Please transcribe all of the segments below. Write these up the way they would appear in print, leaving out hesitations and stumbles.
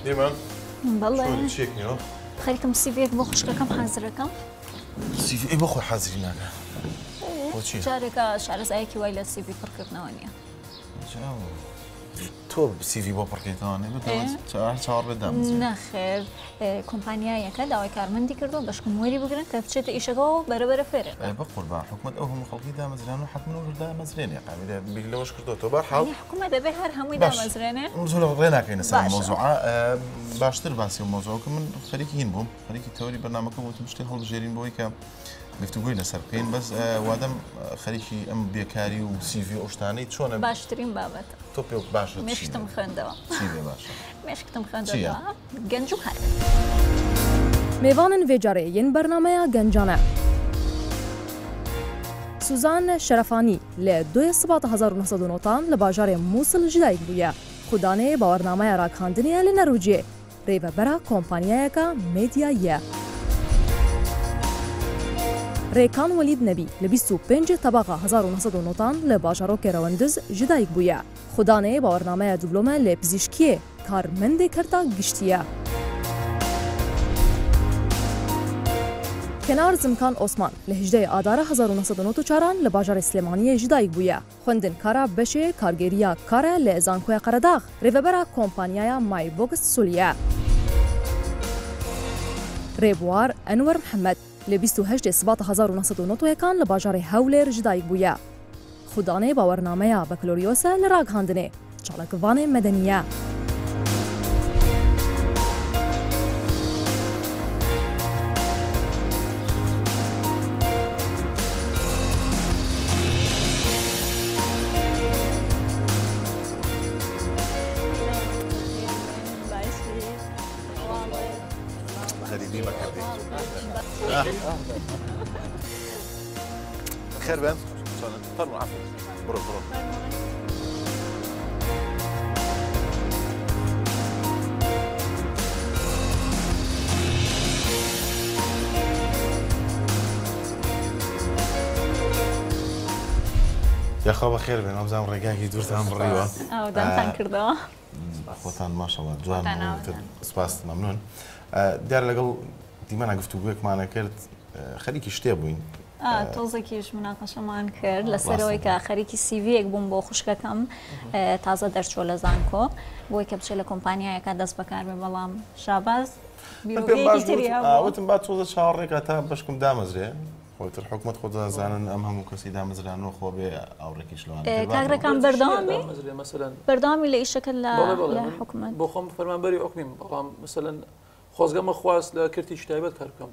دیمەن بەڵێ. چۆنی چیەک نیوە؟ خەریکم سیڤیەک بۆ خوشکەکەم حازرەکەم. سیڤی ئەی بۆ خۆی حازری ناکا؟ بۆچی؟ جارێکە شارەزایەکی وای لە سیڤی پڕکردنەوە نییە. تۆ سیڤی بۆ پڕکەیتەوە چاوەڕێ دامەزرێ؟ نەخێر کۆمپانیایەکە داوای کارمەندی کردووە بەشکم وەری بگرن کە بچێتە ئیشەکەەوە بەرەبەرە فێرێ. ئەی بەقوربان حکومەت ئەو هەموو خەڵکی دامەزران و حەتمەن ئەو دامەزرێنێ قابیلە بیر لەوەش کردۆتەوە بەرحاڵ. یعنی حکومەت دەبێ هەر هەمووی باش دامەزرێنێ؟ زۆر ڕێ ناکەینە سەر باشە. مەوزوعە باشتر باسی ئەو مەوزوعە کە من خەریکی هین بووم خەریکی تەوەری بەرنامەکە بووم شتێک هەڵبژێرین بۆی کە گفتوگۆی لەسەر بکەین بەس وادەم خەریکی ئەم بێکاری و سیڤی ئەو شتانەی چۆنە باشترین بابەتە. تۆ پێ باشە چی مێشکتم بێ؟ خوێندەوە. چی بێ باشە؟ مێشکتم چییە؟ خوێندەوە گەنج و کار. Mêvanên vê carê yên bernameya gencan e. Suzan Şerefanî li doyê Sibata 1990 li bajarê Mûsil ji dayik bûye. Xudanê bawernameya ragihandinê ye li Nerûcê. Rêvebera kompanyayeke medyayî ye. Rêkan Welîd Nebî li 25 Tebaxa 1990 li bajarokê Rewendiz ji dayik bûye. Xudanê bawernameya diplome li pizîşkiyê karmendê kerta giştî ye. Kenar Zimkan Osman li hejdehê Adara 1994 li bajarê Silêmaniyê ji dayik bûye. Xwendinkara beşê kargêriya kar e li Zankoya Qeredax, rêvebera kompanyaya Mybox Sulî ye. Rêbwar Enwer Mihemed li 28 Sibata 1991 li bajarê Hewlêr ji dayik bûye. Xudanê bawernameya bakaloriyos e li ragihandinê, çalakvanê medenî ye. غەریبی مەکردی. خێر بێن چۆنە؟ فەرموو عەفو بڕۆ بڕۆ. یاخوا بەخێر بێن وابزانم ڕێگایەکی دوورتان بڕیوە. ئاودانتان کردەوە. خۆتان ماشەڵڵا جوان خۆتان بوون. سپاس مەمنون. دیار لەگەڵ دیمەنە گفتوگویەکمانە کرد خەریکی شتێ بووین. تۆزێکیش مناقەشەمان کرد لەسەرەوەی کە خەریکی سیڤیەک بووم بۆ خوشکەکەم تازە دەرچووە لە زانکۆ بۆی کە بچێت لە کۆمپانیایەکە دەست بەکار بێ بەڵام شاباز من پێم باش بیرۆکەیەکی تری بوو هەبوو. وتم با تۆزە چاوەڕێکە تا بەشکم دامەزرێ. خۆتر حکومەت خۆ دەزانن ئەم هەموو کەسی دامەزرانەوە خۆ بێ ئاوڕێکیش لەوانە تر کاک بابەوە. ڕێکان بەردەوامی؟ دامەزرێ مەسەلەن. بەردەوامی لە ئیشەکە بەڵێ، بەڵێ، لە من حکومەت؟ بۆ خۆم فەرمانبەری حکومیم، بەڵام مەسەلەن خۆزگەمە خواست لە کەرتێکی تایبەت کار بکەم.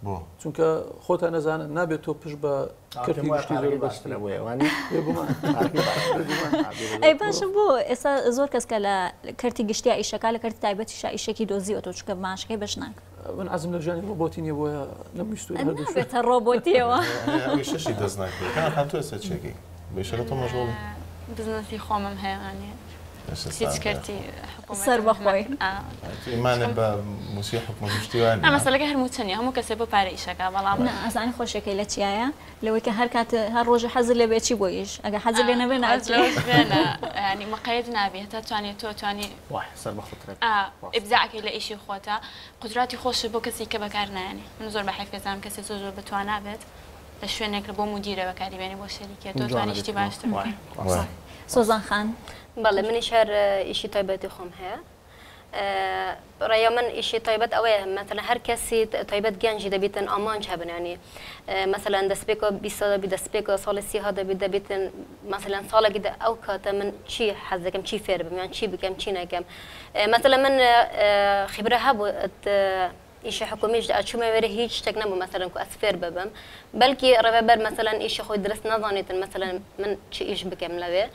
بۆ؟ چونکە خۆتان نەزانن نابێت تۆ پشت بە کەرتی پێم وایە گشتی زۆر پارەکەی بەستری. باشترە بۆیە، وانی؟ بێگومان. پارەکەی باشترە. بێگومان. ئەی باشە بۆ ئێستا زۆر کەس کە لە کەرتی گشتیا ئیشەکە لە کەرتی تایبەتیشا ئیشێکی دۆزیوەتەوە چونکە ماشەکەی بەش ناکە. من عەزم لە ژیانی ڕۆبۆتی نییە بۆیە نەمویستووە هەردوو شوێن. نابێتە ڕۆبۆتیەوە. ئەوی شەشی دەست ناکەوێت. کاک خان، تۆ ئێستا چێکی؟ بە ئیشەکە تۆ مەشغوڵی؟ بزنسی خۆمم هەیە، یانی هیچ کەرتی حکوومەت سەر بەخۆی. ئیمانە بە موسیقی حکوومەت شتی وایە؟ نا، مەسەلەکە هەر موچە نییە، هەموو کەسێ بۆ پارە ئیشەکە، بەڵام نا، ئەزانی خۆشیەکەی لە چیایە؟ لەوەی کە هەر کات هەر ڕۆژە حەزت لێ بێ چی بۆ ئیش؟ ئەگەر حەزت لێ نەبێ ناچی. حەز لەوەش بێنە، یانی مقەیت نابی، هەتا توانی تۆ توانی وای، سەر بە خۆت ڕێک. ئیبزاعەکەی لە ئیشی خۆتە، قودراتی خۆشت بۆ کەسی کە بەکار نایەنی. من زۆر بە حەیف کەزانم کەسێ زۆر زۆر بەتوانا بێت لە شوێنێک بۆ مدیرە بەکاری بێنی بۆ شەریکێ، تۆ جوانە توانی شتی بێت. باشتر وای. بکەی. وای. سۆزان خان. بەڵێ، منیش هەر ئیشی تایبەتی خۆم هەیە. ڕێیا من ئیشی تایبەت ئەوەیە، مەسەلەن هەر کەسی تایبەت گەنجی دەبیتن ئامانج هەبن، ینی، مەسەلەن دەستپێکە 20 ساڵ دەبی، دەستپێکە ساڵی 30 ها دەبی، دەبیتن مەسەلەن ساڵێکی ئەو کاتە من چی حەز دەکەم، چی فێر بم، یان چی بکەم، چی نەکەم. مەسەلەن من، خیبرە هەبوو، ئیشی حکومیش ئەچوومە وێرە هیچ شتێک نەبوو مەسەلەن کو ئەس فێر ببم، بەلکی ڕێبەر مەسەلەن ئیشی خۆی درست نەزانیتن مەسەلەن من چی ئیش بکەم لەوێ.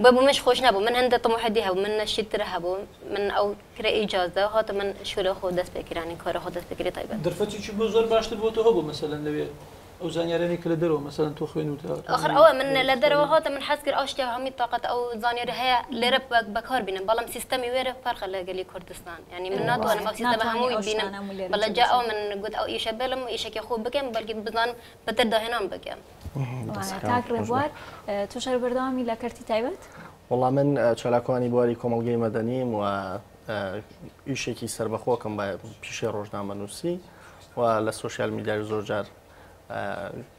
بۆ بۆ منش خۆش نەبوو، من هەندە طموحی هەبوو، من نەشیتر هەبوو، من ئەو کرە ئیجازە هاتە من شوورە خۆ دەست پێکرانی، کارە خۆ دەست پێکری تایبەت. دەرفەتی چی بۆ زۆر باشتر بۆ تۆ هەبوو مەسەلەن لەوێ؟ ئەو زانیارانەی کە لە دەرەوە مەسەلەن تۆ خوێنوتە، تۆ آخر ئەوە من لە دەرەوە هاتە من حەز کرد ئەو شتێ هەمووی تاقەت ئەو زانیاری هەیە لێرە بەکار بینم، بەڵام سیستەمی وێرە فەرقە لە گەلی کوردستان، یعنی من ناتوانم ئەو سیستەمە ناتوانانی هەمووی ئەو بینم. شتانە هەموو لێرە بەڵێ جا جێبەجێ ئەو من گوت ئەو ئیشە بێڵم و ئیشەکە خۆ بکەم، بەلکی بزانم بەتر داهێنان بکەم. کاک ڕێبوار، تۆ شەر بەردەوامی لە کەرتی تایبەت؟ وەڵا من چالاکوانی بواری کۆمەڵگەی مەدەنیم و ئیشێکی سەربەخۆکەم بە پیشەی ڕۆژنامەنووسی و لە سۆشیال میدیای زۆر جار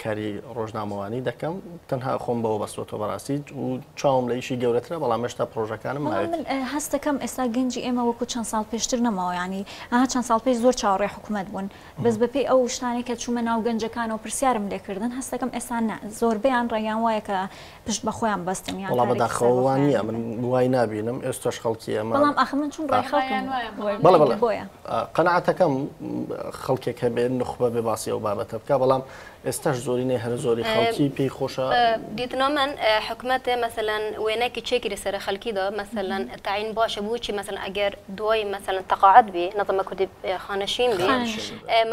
کاری ڕۆژنامەوانی دەکەم تەنها خۆم بەوە بەستۆتەوە بەڕاستی و چاوم لە ئیشی گەورەترە بەڵام هێشتا پرۆژەکانم بەڵام من هەستەکەم ئێستا گەنجی ئێمە وەکو چەند ساڵ پێشتر نەماوە یانی ئەها چەند ساڵ پێش زۆر چاوەڕێی حکومەت بوون بەس بەپێی ئەو شتانەی کە چوومە ناو گەنجەکانەوە پرسیارم لێکردن هەستەکەم ئێستا نا زۆربەیان ڕێیان وایە کە پشت بە خۆیان بەستن یان وەڵا کارێکی بەداخەوە وا سەربەخۆیان نییە هەبێت. من وای نابینم ئێستاش خەڵکی ئێمە بەڵام ئاخر من چون ڕای خەڵکم ڕایان وایە بەڵام بەڵێ بەڵێ بۆیە. قەناعەتەکەم خەڵکێک هەبێ نوخبە بێ باسی ئەو بابەتە بکا بەڵام ئێستاش زۆرینەی هەرە زۆری خەڵکی پێی خۆشە. دیتنا من حکومەت مەسەلەن وێنەکی چێکری سەر خەلکی دا مەسەلەن تەعین باشە بوچی مەسەلەن ئەگەر دوای مەسەلەن تەقاعد بی نەزم بە کوردی خانەشین بی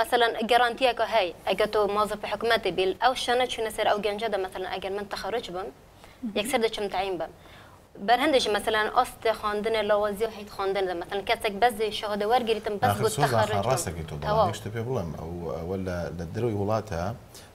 مەسەلەن گەرانتیەکە هەی ئەگەر تۆ مۆزەفی حکومەتی بی ئەو شتانە چونە سەر ئەو گەنجە دا مەسەلەن ئەگەر من تەخەروج بم یەکسەر دەچم تەعین بم بەر هەندێک مەسەلەن ئاست خواندنە لاوازی و هەیت خواندن دا مەسەلەن کەسێک بەس شەهادە وەرگریتم بەس ئاخر بۆ سۆزان خان تەخەروج بم ڕاستەکەی تۆ بەڵام تەواو. یەک شتت پێ بڵێم ئەو ئەوە لە لە دەرەوەی وڵاتە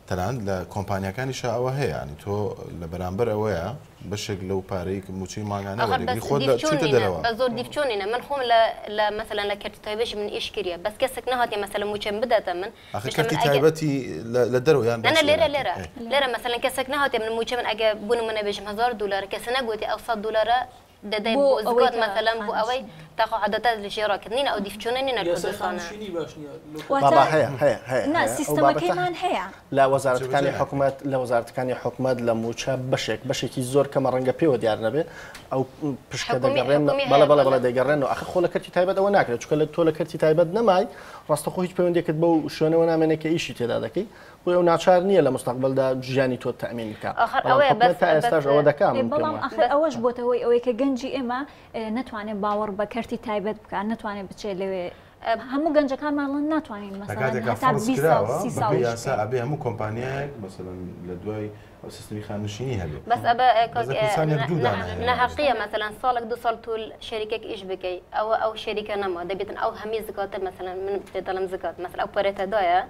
تەنانەت لە کۆمپانیاکانیشا ئەوە هەیە یانی تۆ لە بەرامبەر ئەوەیە بەشێک لەو پارەی کە مووچەی مانگانە ئاخر وەردەگری بەس خۆت لە دیف چۆن چوویتە نینە دەرەوە. بەس زۆر دیف چۆن نینە من خۆم لە لە مەسەلەن لە کەرتی تایبەتی من ئیش کریە بەس کەسێک نەهاتیە مەسەلەن مووچەم بداتە من ئاخر بشتە من کەرتی ئەگەر تایبەتی لە لە دەرەوە یان نا نا باسی لێرە ئێران لێرە ئێ. لێرە مەسەلەن کەسێک نەهاتیە من مووچە من ئەگەر بۆ نموونە بێژم 1000 دۆلارە کەسە نەگوتی ئەو 100 دۆلارە دەدەی بۆ بۆ ئەوەی زکات کە مەسەلەن بۆ ئەوەی خانەنشین. تەقاعدەتە لە ژێرا کرد نینە ئەو دیف چۆنە نینە یاسای کوردستانە. خانەنشینی باش نییە لۆ واتە بابا هەیە هەیە هەیە نا هەیە ئەو بابەتە سیستەمەکەیمان هەیە. لە وەزارەتەکانی جێبەجێ ناکرێت. حکومەت لە وەزارەتەکانی حکومەت لە مووچە بەشێک بەشێکی زۆر کەمە ڕەنگە پێوە دیار نەبێ ئەو پشکە حکومی دەگەڕێن حکومی بەڵێ هەیە بەڵێ بەڵێ بەڵێ. دەگەڕێنەوە ئەخە خۆ لە کەرتی تایبەت ئەوە ناکرێت چونکە لە تۆ لە کەرتی تایبەت نەمای ڕاستەخۆ هیچ پەیوەندیەکت بەو شوێنەوە نامێنێ کە ئیشی تێدا دەکەی بۆیە ئەو ناچار نییە لە مستەقبەلدا ژیانی تۆ تەئمین بکا ئاخر بەڵام ئەوەیە حکومەت بەس تا بەس ئێستاش ئەوە دەکا ئێ من پێم بەڵام وایە. ئاخر بەس ئەوەش بۆتە هۆی ئەوەی کە گەنجی ئێمە نەتوانێت باوەڕ بە کەرتی تایبەت بکات نەتوانێت بچێت لەوێ هەموو گەنجەکانمان ڵن ناتوانین لە مەسەلەن کاتێکا هەتا فەرز 20 ساڵ کراوە 30 بەپێی ساڵ ئیش یاسا بکەین. ئەبێ هەموو کۆمپانیایەک مەسەلەن لە دوای ئەو سیستمی خانەنشینی هەبێ. بەس ئەبە بەس کاک لە کوردستان یەک دوو دانە هەیە. نەهەقیە مەسەلەن ساڵێک دوو ساڵ تۆ شەریکێک ئیش بکەی ئەوە ئەو شەریکە نەما دەبێتن ئەو هەمی زکاتە مەسەلەن من پێ دەڵێم زکات مەسەلەن ئەو پارەتە دایە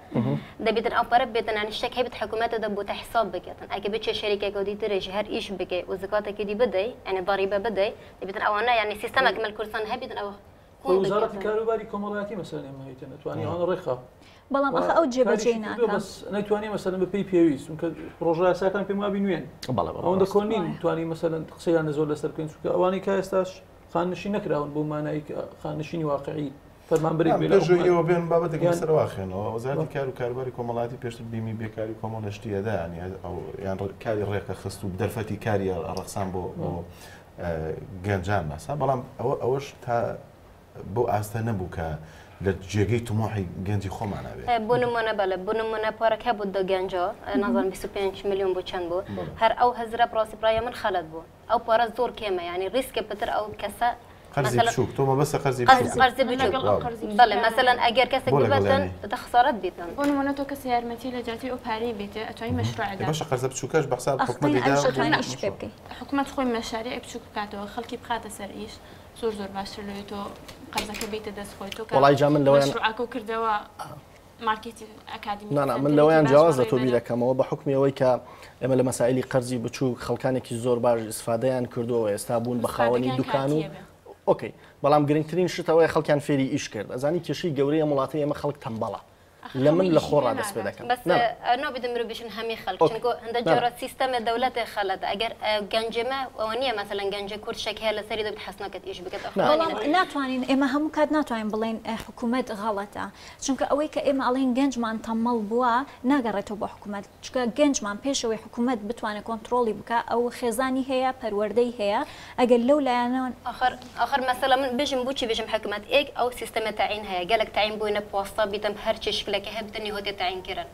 دەبێتن ئەو پارە بێتن یانی شتێک هەبێت حکوومەتە دە بۆتە حساب بکەتن ئەگە بچێ شەریکێکە دیترێژ هەر ئیش بکەی و زکاتێکی دی بدەی یانی ضریبە بدەی دەبێتن ئەوانە یانی سیستەمێک مل کوردستان هەبێتن ئەوە خۆی وەزارەتی کاروباری کۆمەڵایەتی مەسەلەن ئێمە هەیتە نەتوانی ئەوانە ڕێکخا. بەڵام ئەخە ئەو جێبەجێی کاریشی کردووە ناکا. بەس نەیتوانی مەسەلەن بە پێی پێویست چونکە پڕۆژە یاساکان پێم وابی نوێن بەڵێ بەڵێ ئەوەندە ڕاستە. کۆن نین توانی مەسەلەن قسەیان زۆر لەسەر بکەین چونکە ئەوانەی کە ئێستاش خانەنشین نەکراون بۆ مانای کە خانەنشینی واقعی فەرمانبەرێک بێ لە پێش حکومەت ئێوە بێن بابەتێک یان لەسەر واخێنەوە وەزارەتی کار و کاروباری کۆمەڵایەتی پێشتر بیمی بێکاری کۆمەڵە شتی ئەدا یانی ئەو یان کاری ڕێکە خست و دەرفەتی کاری ڕەخسان بۆ بۆ گەنجان ماسا بەڵام ئەوە ئەوەش تا بەو ئاستە نەبوو کە لە جێگەی تمۆحی گەنجی خۆمانە بێ. بۆ نمونە بەڵێ بۆ نمونە پارەک هەبوو دە گەنجا نازانم 25 میلیۆن بۆ چەند بوو هەر ئەو هەزرە پڕاستی پڕایە من خەلەت بوو ئەو پارە زۆر کێمە یعنی ڕیسکە پتر ئەو کەسە قەرزی مەسەلەن بچووک تۆ مەبەستە قەرزی قەرز بچووک قەرزی من بچووک لەگەڵ ئەو قەرزی بەڵێ بچووکانە مەسەلەن ئەگەر کەسێک بۆ لەگەڵ ببەتن یانی دە خسارەت بیتن بۆ نمونە تۆ کەسە یارمەتی لە جیاتی ئەو پارەی بێتێ ئەتوانی مەشروع ئێ دا باشە قەرزە بچووکەش بە حساب ئەخ حکومەت دەی دەیدا ئەویش بۆ ئەتوانی ئیش پێ مەشروع. بکەی. حکومەت خۆی مەشاریع بچووک بکاتەوە خەڵکی بخاتە سەر ئیش زۆر زۆر باشتر لەوەی تۆ قەرزەکە بیتە دەست خۆی تۆ کە وەڵای جا من لەوەیان مەشروعەکە و کردەوە مارکێتی ئەکادیمی نا نا من سەنتەرێکی لەوەیان باش جیاواز لە تۆ بەڕێوەبەرە. بیرەکەمەوە بە حوکمی ئەوەی کە ئێمە لە مەسائلی قەرزی بچووک خەڵکانێکی زۆر باش ئیسفادەیان کردووە ئێستا بوون بە خاوەنی ئیسفادەکان دوکان و کاتیە بێ. ئۆکەی بەڵام گرنگترین شت ئەوەیە خەڵکیان فێری ئیش کرد ئەزانی کێشەی گەورەی ئەم وڵاتەی ئێمە خەڵک تەمبەڵە ئەخە لە من هەمووی لە ئیشی خۆڕا پێ دەست پێ ناگات. دەکەم بەس نا نا نابێت مرۆ بێژن هەمی خەڵک ئۆکەی چونکە هەندە نا نا جارە سیستەمە دەولەتێ خەلەتە ئەگەر گەنجێمە ئەوە نییە مەسەلەن گەنجێ کورد شەک هەیە لەسەری دەبێت حەز ناکات ئیش بکات ئەخ نا بەڵام وانینە. ناتوانین ئێمە هەموو کات ناتوانین بڵێین حکوومەت غەڵەتە چونکە ئەوەی کە ئێمە ئەڵێین گەنجمان تەمەڵ بووە ناگەڕێتەوە بۆ حکوومەت چونکە گەنجمان پێشەوەی حکوومەت بتوانێت کۆنتڕۆڵی بکا ئەو خێزانی هەیە پەروەردەی هەیە ئەگەر لەو لایەنە ئاخر ئاخر مەسەلە من بێژم بۆچی بێژم حکومەت ئێک ئەو سیستەمە تەعین هەیە گەلەک تەعین بووینە پۆستە بیتم هەرچی شکلەکە هەبتن هۆتێ تەعین کرن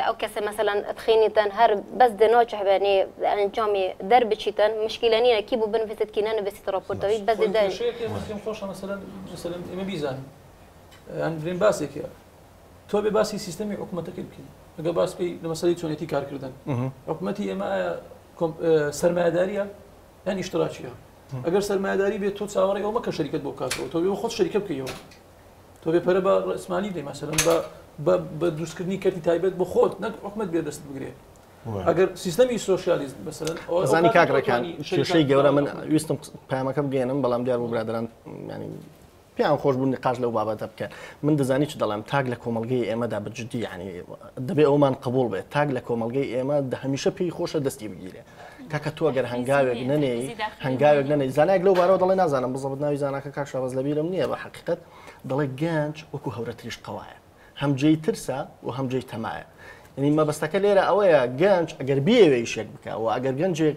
ئەو کەسە مەسەلەن تخینیتن هەر بەس دەناچ هەبێنی ئەنجامی دەربچیتن مشکلە نییە کی بوو بنویسێت کی نەنویسێت ڕاپۆرتەوەی بەس خۆی دە کێشەیەک هەیە من پێم خۆشە مەسەلەن مەسەلەن ئێمە بیزانین یان برێن باسێک هەیە تۆ بێ باسی سیستەمی حکوومەتەکەی بکەی ئەگەر باس بکەی لە مەسەلەی چۆنێتی کارکردن حکوومەتی ئێمە ئایا سەرمایەداریە یان ئیشتراکیە؟ ئەگەر سەرمایەداری بێت تۆ چاوەڕێی ئەوە مەکە شەریکەت بۆ بکاتەوە تۆ بێ خۆت شەریکە بکەیەوە تۆ بێ پەرە بە ڕەسمالی بدەی مەسەلەن بە بە دروستکردنی کەرتی تایبەت بۆ خۆت نەک حکومەت بێ دەست بگرێ ئەگەر سیستەمی سۆسیالیزم مەسەلەن ئەو زانی کاتە کاک تۆ ڕێکان توانی کێشەی شەریکات گەورە من بکەیتەوە. ویستم پەیامەکە بگەێنم بەڵام دیار بوو برادران ینی پێیان خۆش بوو نقاش لەو بابەتە بکەن. من دەزانی چ دەڵێم، تاک لە کۆمەڵگەی ئێمەدا بە جدی یعنی دەبێ ئەومان قبوڵ بێت، تاک لە کۆمەڵگەی ئێمە هەمیشە پێی خۆشە دەستی بگیرێ. کاکە تۆ ئەگەر هەنگاوێک نەنێی، هەنگاوێک نەنێی، زانایەک لەو بارەوە دەڵێ نازانم بزەبت ناوی زاناکە کاک شاباز لەبیرم نییە بە حەقیقەت، دەڵێ گەنج وەکو هەورە تریشقە وایە، هەم جێی ترسە و هەم جێی تەمایە. یعنی مەبەستەکە لێرە ئەوەیە گەنج ئەگەر بیەوێ ئیشێک بکە و ئەگەر گەنجێک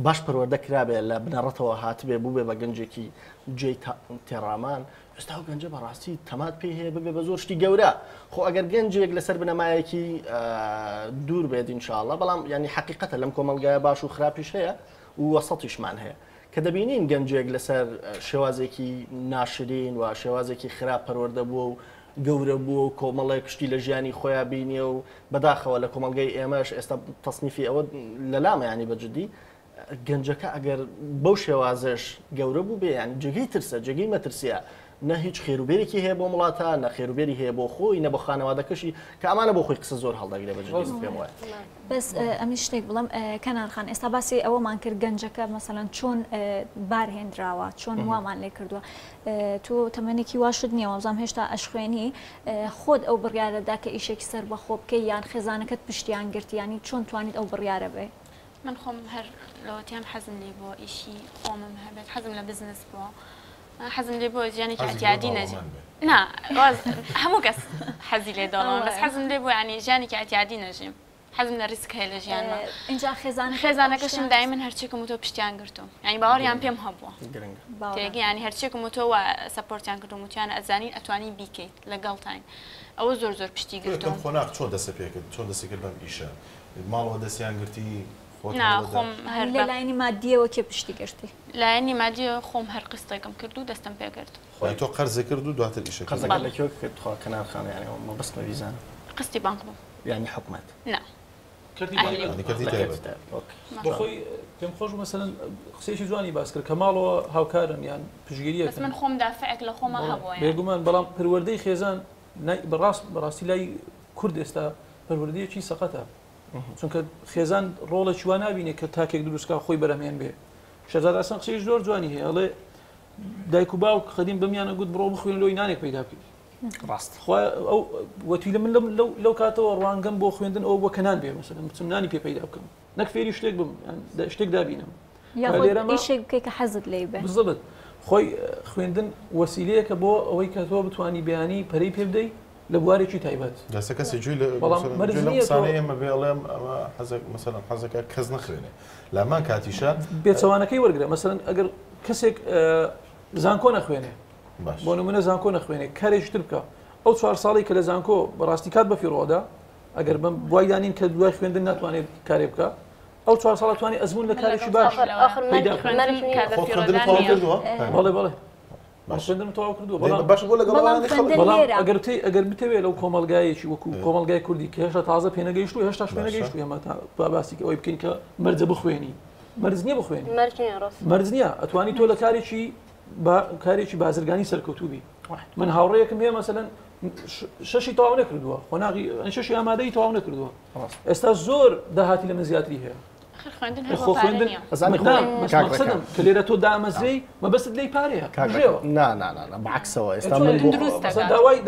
باش پەروەردە کرابێ لە بنەڕەتەوە هاتبێ بووبێ بە گەنجێکی جێی تێڕامان، ئێستا ئەو گەنجە بەڕاستی تەمات پێی هەیە ببێ بە زۆر شتی گەورە. خۆ ئەگەر گەنجێک لەسەر بنەمایەکی دوور بێت ئینشاءڵڵا، بەڵام یعنی حەقیقەتە لەم کۆمەڵگایە باش و خراپیش هەیە و وەسەتیشمان هەیە کە دەبینین گەنجێک لەسەر شێوازێکی ناشرین و شێوازێکی خراپ پەروەردە بووە و گەورە بووە و کۆمەڵێک شتی لە ژیانی خۆیان بینیە و بەداخەوە لە کۆمەڵگەی ئێمەش ئێستا تەصنیفی ئەوە لەلامە ینی بە جدی گەنجەکە ئەگەر بەو شێوازش گەورە بوو بێ یان جێگەی ترسە، جێگەی مەترسیە، نە هیچ خێروبێرێکی هەیە بۆ وڵاتە، نە خێروبێری هەیە بۆ خۆی، نە بۆ خانەوادەکەشی، کە ئەمانە بۆ خۆی قسە زۆر هەڵدەگرێ بە جدی من پێم وایە. بەس ئەمی شتێک بڵێم کەنار خان، ئێستا باسی ئەوەمان کرد گەنجەکە مەسەلەن چۆن بار هێنراوە، چۆن وامان لێ کردووە. تۆ تەمەنێکی واشت نییە، وابزانم هێشتا ئەشخوێنی، خۆت ئەو بڕیارەدا کە ئیشێکی سەر بەخۆ بکەی یان خێزانەکەت پشتیان گرتی، یانی چۆن توانیت ئەو بڕیارە بێ؟ من خۆم هەر لەوەتیام حەزم لێ بووە ئیشی خۆمم هەبێت، حەزم لە بزنس بووە، حەزم لێ بووە ژیانێکی ئەتیادی نەژیم. نا هەموو کەس حەزی لێ دەوڵەمەند، بەس حەزم لێ بووە ینی ژیانێکی ئەتیادی نەژیم، حەزم لە ریسک هەیە لە ژیانما. ئینجا خێزانەکەشم دایمن هەرچێکم وتۆ پشتیان گرتووم، یعنی باوەڕیان پێم هەبووە، تێگەی یعنی هەرچێکم وتۆ support یان کردوم، وتیان ئەزانین ئەتوانی بیکەیت لەگەڵتاین، ئەوە زۆر زۆر پشتی گرتووم. قۆناغ چۆن دەست پێ کرد؟ چۆن دەستی کرد بەم ئیشە؟ ماڵەوە دەستیان گرتی؟ نا خۆم هەر لە لایەنی مادیەوە کێ پشتی گرتی؟ لایەنی مادیەوە خۆم هەر قستێکم کرد و دەستم پێ کرد. خۆی تۆ قەرزی کرد و دواتر ئیشە کرد؟ قەرزەکە لە کوێ کرد؟ خوا کەنار خان، یعنی ئەوە مەبەستمە بیزانم. قستی بانک بوو. یعنی حکومەت؟ نا. کەرتی بانک. کەرتی تایبەت. بۆ خۆی پێم خۆش بوو مەسەلەن قسەیەکی جوانی باس کرد کە ماڵەوە هاوکارن یان پشتگیریەکەن. بەس من خۆم دافعێک لە خۆمە هەبووە. بێگومان، بەڵام پەروەردەی خێزان بەڕاستی لای کورد ئێستا پەروەردەیەکی سەقەتە، چونکە خێزان ڕۆڵێکی وا نابینێ کە تاکێک دروستکا خۆی بەرهەمێن بێ. شەرزاد ئاسان قسەی زۆر جوانی هەیە، ئەڵێ دایک و باوک قەدیم بەمیانە گوت بڕۆ بخوێن لۆی نانێک پەیدا بکەیت. ڕاست. خوا ئەو وەتی لە من لەو کاتەوە ڕوانگەم بۆ خوێندن ئەوە بووە کە نان بێ، مەسەلەن بچم نانی پێ پەیدا بکەم، نەک فێری شتێک بم، شتێک دابینم، یاخود ئیشێک بکەی کە حەزت لێی بێ. بزەبت. خۆی خوێندن وەسیلەیەکە بۆ ئەوەی کە تۆ بتوانی بەیانی پەرەی پێ بدەی لە بوارێکی تایبەت. دەستە کەسی گوێی لە قسانەی ئێمە بێ ئەڵێم ئەمە حەزەک مەسەلەن حەزەکە کەس نەخوێنێ، لامان کاتیشە پێچەوانەکەی وەرگرە. مەسەلەن ئەگەر کەسێک زانکۆ نەخوێنێ، بۆ نمونە زانکۆ نەخوێنێ، کارێکی تر بکە، ئەو 4 ساڵی کە لە زانکۆ بەڕاستی کات بەفیڕۆدا، ئەگەر بەم بوای دانین کە دوای خوێندن ناتوانێت کارێ بکە، ئەو 4 ساڵە توانێت ئەزمون لە کارێکی باش پەیدا بکە. بەڵێ بەڵێ خوێندنم تەواو کردووە، بەڵام باشە بۆ لەگەڵ ئەوانەی خەڵک. بەڵام ئەگەر بتەوێت لەو کۆمەڵگایەکی وەکو کۆمەڵگای کوردی کە هێشتا تازە پێنەگەیشتووە، هێشتاش پێنەگەیشتووە، ئێمە تا باسی ئەوەی بکەین کە مەرجە بخوێنی، مەرج نییە بخوێنی، مەرج نییە. ئەتوانی تۆ لە کارێکی بازرگانی سەرکەوتوو بی. من هاوڕێیەکم هەیە مەسەلەن شەشی تەواو نەکردووە، قۆناغی شەشی ئامادەی تەواو نەکردووە، ئێستا زۆر داهاتی لە من زیاتری هەیە. خوێندن هەر بۆ پارە نییە. مەقسەدم کە لێرە تۆ دامەزرێی مەبەستت لێی پارەیە، بژێوە. نا نا نا بەعکسەوە ئێستا من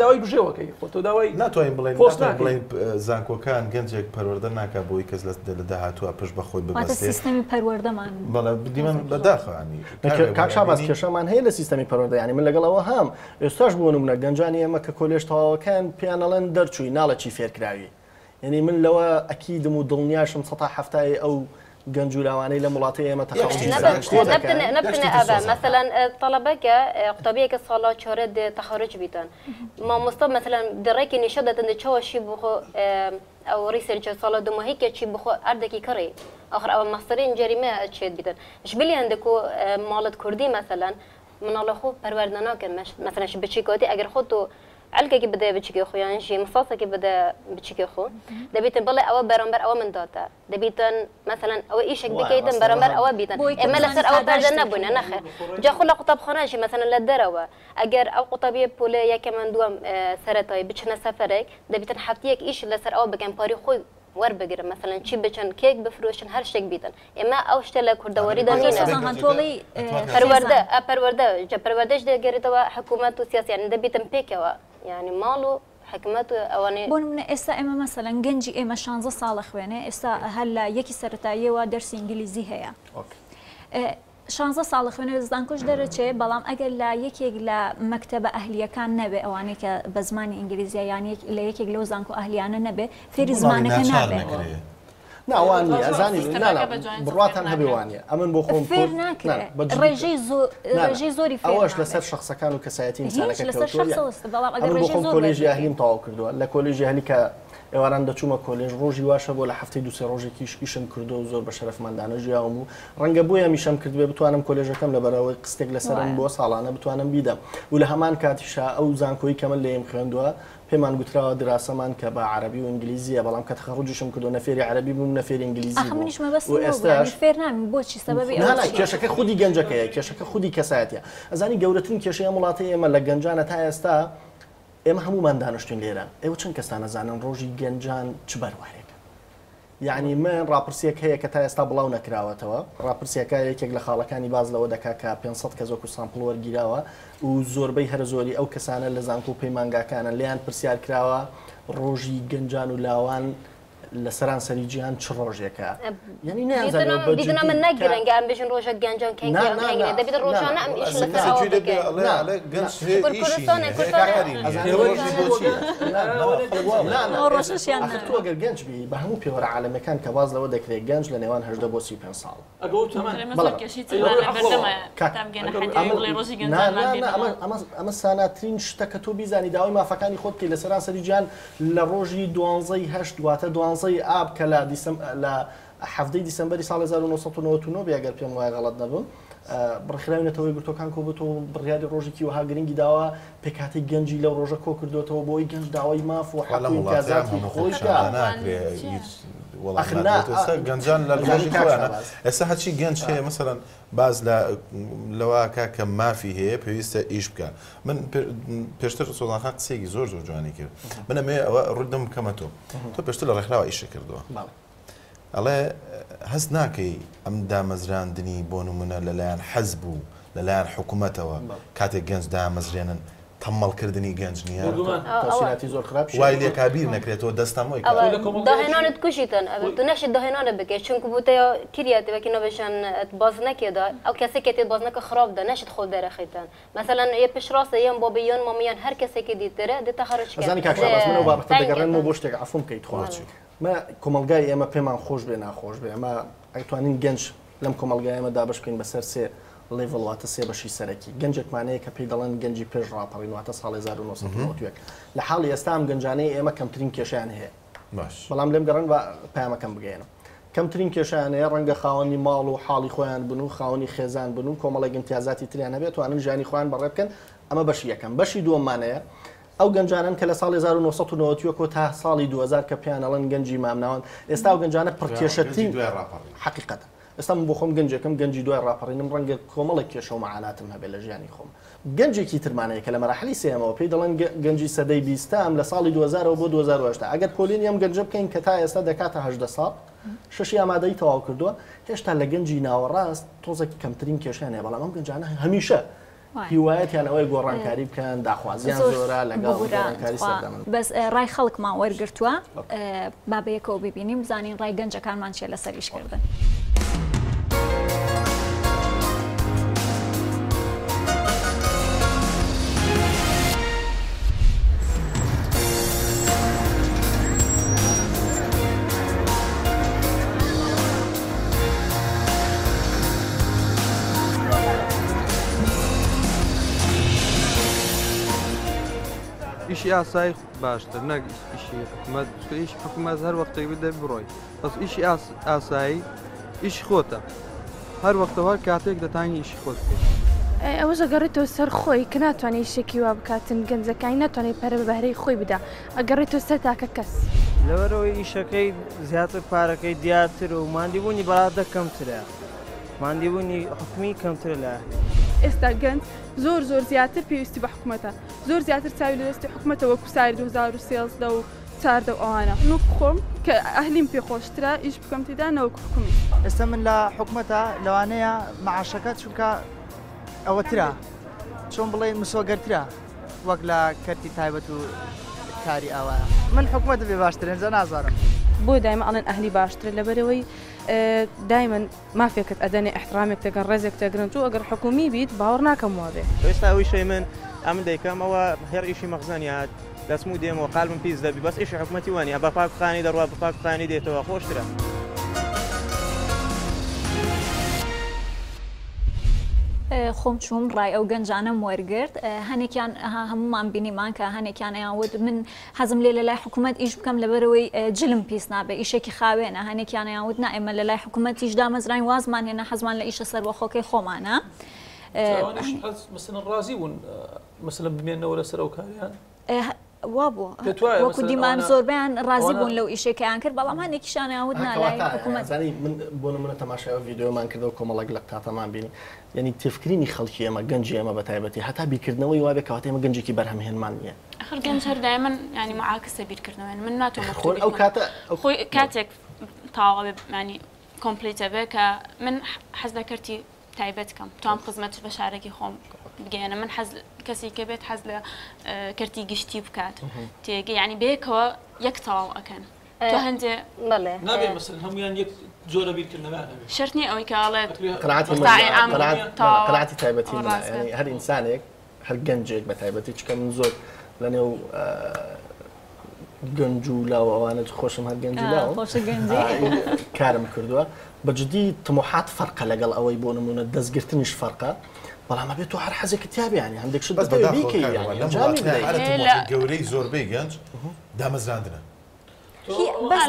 داوای بژێوەکەی خۆ تۆ داوای ناتوانین بڵێین بڵێین زانکۆکان گەنجێک پەروەردە ناکا بۆی کەس لە داهاتووە پشت بە خۆی ببەستێ. سیستەمی پەروەردەمان بەڵێ دیمەن بەداخەوە ینی کاک شاباز کێشەمان هەیە لە سیستەمی پەروەردە، یعنی من لەگەڵ ئەوە هەم ئێستاش بۆ نمونە گەنجانی ئێمە کە کۆلێژ تەواوەکان پێیان ئەڵێن دەرچووی ناڵێ چی فێرکراوی، یعنی من لەوە ئەکیدم و دڵنیاشم 170 ئەو گەنج و لاوانەی لەم وڵاتەی ئێمە نەبتنە ئەبە مەسەلەن تەڵەبەکە قوتابیەکە ساڵا چارە تەخەرج بیتن، مامۆستا مەسەلەن دڕێکی نیشە دەتن چاوە شی بخۆ ئەو ڕیسێرچ ساڵە دوماهی کە چی بخۆ ئەردێکی کڕی، ئاخر ئەوە مەستەرین جەریمە چێت بیتن. شبلی هەندێک و ماڵت کوردی مەسەلەن مناڵە خۆ پەروەردە ناکەن، مەسەلەن بچیکاتی ئەگەر خۆ تۆ علکێکی بدە بچیکێ خۆ یان ژی مساسێکی بدە بچیکێ خۆ، دەبیتن بڵێ ئەوە بەرامبەر ئەوە من داتە، دەبیتن مەسەلەن ئەوە ئیشێک بکەیتن بەرامبەر ئەوە بیتن. ئێمە لەسەر ئەوە پەردە نەبووینە، نەخێر. جا خۆ لە قوتابخانەشی مەسەلەن لە دەرەوە ئەگەر ئەو قوتابیە پۆلە یەکەمەن دووەم سەرەتایی بچنە سەفەرێک، دەبیتن هەفتەیەک ئیش لەسەر ئەوە بکەن پاری خۆی وەربگرن مەسەلەن چی بچن کێک بفرۆشن هەر شتێک بیتن ئێمە ئەو شتە لە کوردەوەریدا نینە. پەروەردە پەروەردە جا پەروەردەش دەگەرێتەوە حکوومەت و سیاسی یانی دەبیتن پێکەوە یانی ماڵ و حکومەت و ئەوانەی. بۆ نمونە ئێستا ئێمە مەسەلەن گەنجی ئێمە شانزە ساڵە خوێنێ ئێستا هەر لە یەکی سەرەتاییەوە دەرسی ئینگلیزی هەیە شانزە ساڵە خوێنێ لە زانکۆش دەرەچێ بەڵام ئەگەر لە یەکێک لە مەکتەبە ئەهلییەکان نەبێ ئەوانەی کە بە زمانی ئینگلیزیە یان لە یەکێک لەو زانکۆ ئەهلیانە نەبێ فێری زمانەکە نابێ. نا وان نییە ئەزانی نا نا بڕواتان هەبێ وان نییە ئەمن بۆ خۆم فێر ناکرێ ڕێژەی زۆر ڕێژەی زۆری فێر ئەوەش لەسەر شخصەکان و کەسایەتی ئینسانەکە لەسەر شخصەوە بەڵام ئەگەر ئەمن بۆ ڕێژەی خۆم زۆر کۆلێژی وەربگری. ئەهلیم تەواو کردووە لە کۆلێژی ئەهلی کە ئێواران دەچوومە کۆلێژ ڕۆژی واشە بۆ لە هەفتەی دوو سێ ڕۆژێکیش ئیشم کردووە و زۆر بە شەرەفمەندانە ژیاوم و ڕەنگە بۆیە ئەمیشەم کردبێ بتوانم کۆلێژەکەم لەبەرئەوەی قستێک لەسەرم وایە. بۆ ساڵانە بتوانم بیدەم و لە هەمان کاتیشا ئەو زانکۆی کە من لێیم خوێندووە پێمان گوتراوە دراسەمان کە بە عەرەبی و ئینگلیزییە بەڵام کە تەخەڕوجیشم کردووە نە فێری عەرەبی بووم نە فێری ئینگلیزی ئاخە بووم منیش مەبەستم و ئەوە بوو یانی ئێستاش فێر نابین بۆچی سەبەبی نا ئەوە نا چییە؟ کێشەکە خودی گەنجەکەیە کێشەکە خودی کەسایەتیە ئەزانی گەورەترین کێشەی ئەم وڵاتەی ئێمە لە گەنجانە تا ئێستا ئێمە هەموومان دانیشتوین لێرە ئێوە چەند کەستان ئەزانن ڕۆژی گەنجان چ بەروارێکە؟ یەعنی من ڕاپرسیەک هەیە کە تا ئێستا بڵاو نەکراوەتەوە، ڕاپرسیەکە یەکێک لە خاڵەکانی باس لەوە دەکات کە 500 کەس وەکو sample وەرگیراوە و زۆربەی هەرە زۆری ئەو کەسانە لە زانکۆ و پەیمانگاکانن لێیان پرسیار کراوە ڕۆژی گەنجان و لاوان لە سەرانسەری جیهان چ ڕۆژێکە؟ یانی نەیانزانیوە بە جدی دیتنا من کە نەگرنگە ئەم بێژن ڕۆژە گەنجان کەنگی نا ئەم نا کەنگی نا دەبێت نا ڕۆژانە نا ئەم ئیش ئەسڵ لەسەر کەسێک ئەوە گوێی لێ بێ بکەین. ئەڵێ نا ئەڵێ گەنج نا هەیە ئیشی کوردستانە نییە هەیە کوردستانە کاری نییە ئەزانی ڕۆژی ڕۆژی بۆ چییە؟ نا نا خەڵک وا نا بڵێ. نا ئەو ڕۆژەشیان ئاخر تۆ ناوێ. ئەگەر گەنج بی بە هەموو پێوەرە عالەمیەکان کە باس لەوە دەکرێت گەنج لە نێوان 18 بۆ 35 ساڵ بەڵێ کاک ئەمە نا نا نا ئەمە ئەمە ئەمە ساناترین شتە کە تۆ بیزانی داوای مافەکانی خۆت بکەی لە سەرانسەری جیهان لە ڕۆژی دوانزەی هەشت واتە دوانزەی ئاب کە لە دیسەم لە حەڤدەی دیسەمبەری ساڵ 1999 بێ ئەگەر پێم وایە غەڵەت نەبم ڕێکخراوی نەتەوە یەکگرتووەکان کۆبووتەوە و بڕیاری ڕۆژێکی وەها گرنگی داوە پێکهاتەی گەنجی لەو ڕۆژە کۆ کردوێتەوە بۆی گەنج داوای ماف و خوا حەق لەم و وڵاتەیان ئیمتیازاتی هەموو خۆی بکا. خۆپیشاندان ناکرێ هیچ وەڵام ئەخ نا نادرێت ئێستا گەنجان لە ئەزانی ڕۆژی کاک خۆیانە شاباز ئێستا هەرچی گەنج هەیە مەسەلەن باس لە لەوە کە مافی هەیە پێویستە ئیش بکە من پێشتر سۆزان خان قسەیەکی زۆر زۆر جوانی کرد من ئەمەوێ ئەوە ڕوودم بکەمە تۆ تۆ پێشتر لە ڕێکخراوە ئیشت کردووە ئەڵێ هەست ناکەی ئەم دامەزراندنی بۆ نمونە لەلایەن حەزب و لەلایەن حکوومەتەوە کاتێک گەنج دامەزرێنن تەمەڵکردنی گەنج نییە تەسیراتی زۆر خراپ وای لێکا بیر نەکرێتەوە دەستەمۆی ئەوە داهێنانت کوشیتن ئەوە تو نەشت داهێنانە بکەی چونکو بوتە کریاتی وەکی نەبێژن بازنەکێدا ئەو کەسێک کە تێ بازنەکە خراپ دا نەشت خۆ دەرەخیتن مەسەلەن یە پشتڕاستە یان بابی یان مامی یان هەر کەسێکی دیترە دێ تەخەرج کەن ئەزانی کاک شاباز من ئەو بابەتە دەگەڕێنمەوە بۆ شتێک عەفوم کەی تخوا مە کۆمەڵگای ئێمە پێمان خۆش بێ ناخۆش بێ ئەمە ئەتوانین گەنج لەم کۆمەڵگای ئێمە دابەش بکەین بەسەر سێ level واتە سێ بەشی سەرەکی گەنجێکمان هەیە کە پێی دەڵێن گەنجی پێش ڕاپەڕین واتە ساڵی 1991 لە حاڵی ئێستا ئەم گەنجانەی ئێمە کەمترین کێشیان هەیە باش بەڵام لێم گەڕێن بە پەیامەکەم بگەیەنم کەمترین کێشیان هەیە ڕەنگە خاوەنی ماڵ و حاڵی خۆیان بن و خاوەنی خێزان بن و کۆمەڵێک ئیمتیازاتی تریان هەبێت توانن ژیانی خۆیان بەڕێ بکەن ئەمە بەشی یەکەم بەشی دووەممان هەیە ئەو گەنجانەن کە لە ساڵی 1991 تا ساڵی 2000 کە پێیان ئەڵێن گەنجی مامناوەند ئێستا ئەو گەنجانە پڕکێشەترین حەقیقەتە ئێستا من بۆ خۆم گەنجێکم گەنجی دوای ڕاپەڕینم ڕەنگە کۆمەڵێک کێشە و مەعاناتم هەبێت لە ژیانی خۆم گەنجێکی ترمان هەیە کە لە مەراحلی سێیەمەوە پێی دەڵێن گەنجی سەدەی بیستەم لە ساڵی 2000ەوە بۆ 2008 ئەگەر پۆلێنی ئەم گەنجە بکەین کە تا ئێستا دەکاتە 18 ساڵ شەشی ئامادەیی تەواو کردووە هێشتا لە گەنجی ناوەڕاست تۆزێک کەمترین کێشیان هەیە بەڵام ئەم گەنجانە هەمیشە هیوایەتیان ئەوەیە گۆڕانکاری بکەن داخوازیان زۆرە لەگەڵ گۆڕانکاری سەردەمن. بەس ڕای خەڵکمان وەرگرتووە با بەیەکەوە ببینین بزانین ڕای گەنجەکانمان چیە لەسەر ئیشکردن. ئیشی ئاسایی باشتر نەک ئیشی حکومەت چونکە ئیشی حکومەت هەر وەختێک بێت دەبی بڕۆی بەس ئیشی ئاسایی ئیشی خۆتە هەر وەختە و هەر کاتێک دەتانی ئیشی خۆت بکەیت. ئەوەش ئەگەڕێتەوە سەر خۆی کە ناتوانێت ئیشێکی وا بکاتن گەنجەکانی ناتوانێت پەرە بە بەهرەی خۆی بدا ئەگەڕێتەوە سەر تاکە کەس. لەبەرئەوەی ئیشەکەی زیاتر پارەکەی دیارتر و ماندیبوونی بەڕادە کەمترە ماندیبوونی حکومی کەمترە لە ئەهلی. ئێستا گەنج زۆر زۆر زیاتر پێویستی بە حکومەتە زۆر زیاتر چاوی لە دەستی حکومەتە وەکو ساری 2013 و چاردە و ئەوانە. من وەکو خۆم کە ئەهلیم پێ خۆشترە ئیش بکەم تێدا نەوەک حکومی. ئێستا من لە حکومەتە لەوانەیە مەعاشەکە چونکە ئەوەترە چۆن بڵێین مسۆگەرترە وەک لە کەرتی تایبەت و کاری ئاوایە. من حکومەتم پێ باشترە ئینجا نازانم. بۆ دایمە ئەڵێن ئەهلی باشترە لەبەرئەوەی دایمەن مافێکت ئەدەنێ ئیحترامێک دەگەن ڕێزێک دەگرن تۆ ئەگەر حکومی بیت باوەڕ ناکەم وابێ. ئێستا ئەو ئیشەی من ئەمن دەیکەم ئەوە هەر ئیشی مەخزەنیە دەچم و دێمەوە قالبم پیس دەبی بەس ئیشی حکومەتی وانیە بە پاک خانی دەڕوا بە پاک خانی دێتەوە خۆشترە. خۆم چووم ڕای ئەو گەنجانەم وەرگرت هەنێکیان هەمومان بینیمان کە هەنێکیان ئەیان وت من حەزم لێ لە لای حکوومەت ئیش بکەم لەبەرەوەی جلم پیس نابێ ئیشێکی خاوێنە هەنێکیان ئەیان وت نا ئێمە لە لای حکوومەتیش دامەزراین وازمان هێنا حەزمان لە ئیشە سەربەخۆکەی خۆمانە. مەسەلەن ڕازی بوون مەسەلەن بمێنەوە لەسەر ئەو کاریان؟ وابوو وەکو دیمان زۆربەیان ڕازی بوون لەو ئیشەی کەیان کرد بەڵام هەندێکیشان ئەیان وت نا لای حکوومەت. زانی من بۆ نمونە تەماشای ئەو ڤیدیۆمان کردەوە کۆمەڵێک لە قتاتەمان بینی یعنی تفکرینی خەڵکی ئێمە گەنجی ئێمە بە تایبەتی هەتا بیرکردنەوەی وابێ کەواتە ئێمە گەنجێکی بەرهەمهێنمان نییە. ئەخر گەنج هەر دایمەن یعنی معاکسە بیرکردنەوە یعنی من ناتوانم خۆ ئەو کاتە خۆی کاتێک تەواو ئەبێ یعنی complete ئەبێ کە من حەز لە کەرتی تایبەت کەم توام خزمەت بە شارەکی خۆم بگەیەنم من حەز کەسی کە بێت حەز لە کەرتی گشتی بکات تێگە یعنی بەیەکەوە یەک تەواو ئەکەن تۆ هەندێ بەڵێ نابێ مەسەلەن هەمویان یەک جۆرە بیرکردنەوەیان هەبێ شەرت نییە ئەوەی کە ئەڵێت قەناعەتی من قەناعەتی عام تەواوە. قەناعەتی تایبەتی ئەوە منە ڕاست بێت. یعنی هەر ئینسانێک هەر گەنجێک بە تایبەتی چونکە من زۆر لەنێو گەنج و لاو ئەوانە خۆشم هەر گەنج و لاوم خۆشە گەنجی کارم کردووە بە جدی تموحات فەرقە لەگەڵ ئەوەی بۆ نمونە دەستگرتنیش فەرقە بەڵام ئەبێت تۆ هەر حەزێکت تیا بێ یانی هەندێک شت بەس دەتەوێ بەداخەوە بیکەی کاک یانی ڕەوا، لەم ئەنجامی وڵاتە بدەی. هەرە تموحی گەورەی زۆربەی گەنج دامەزراندنە. بەس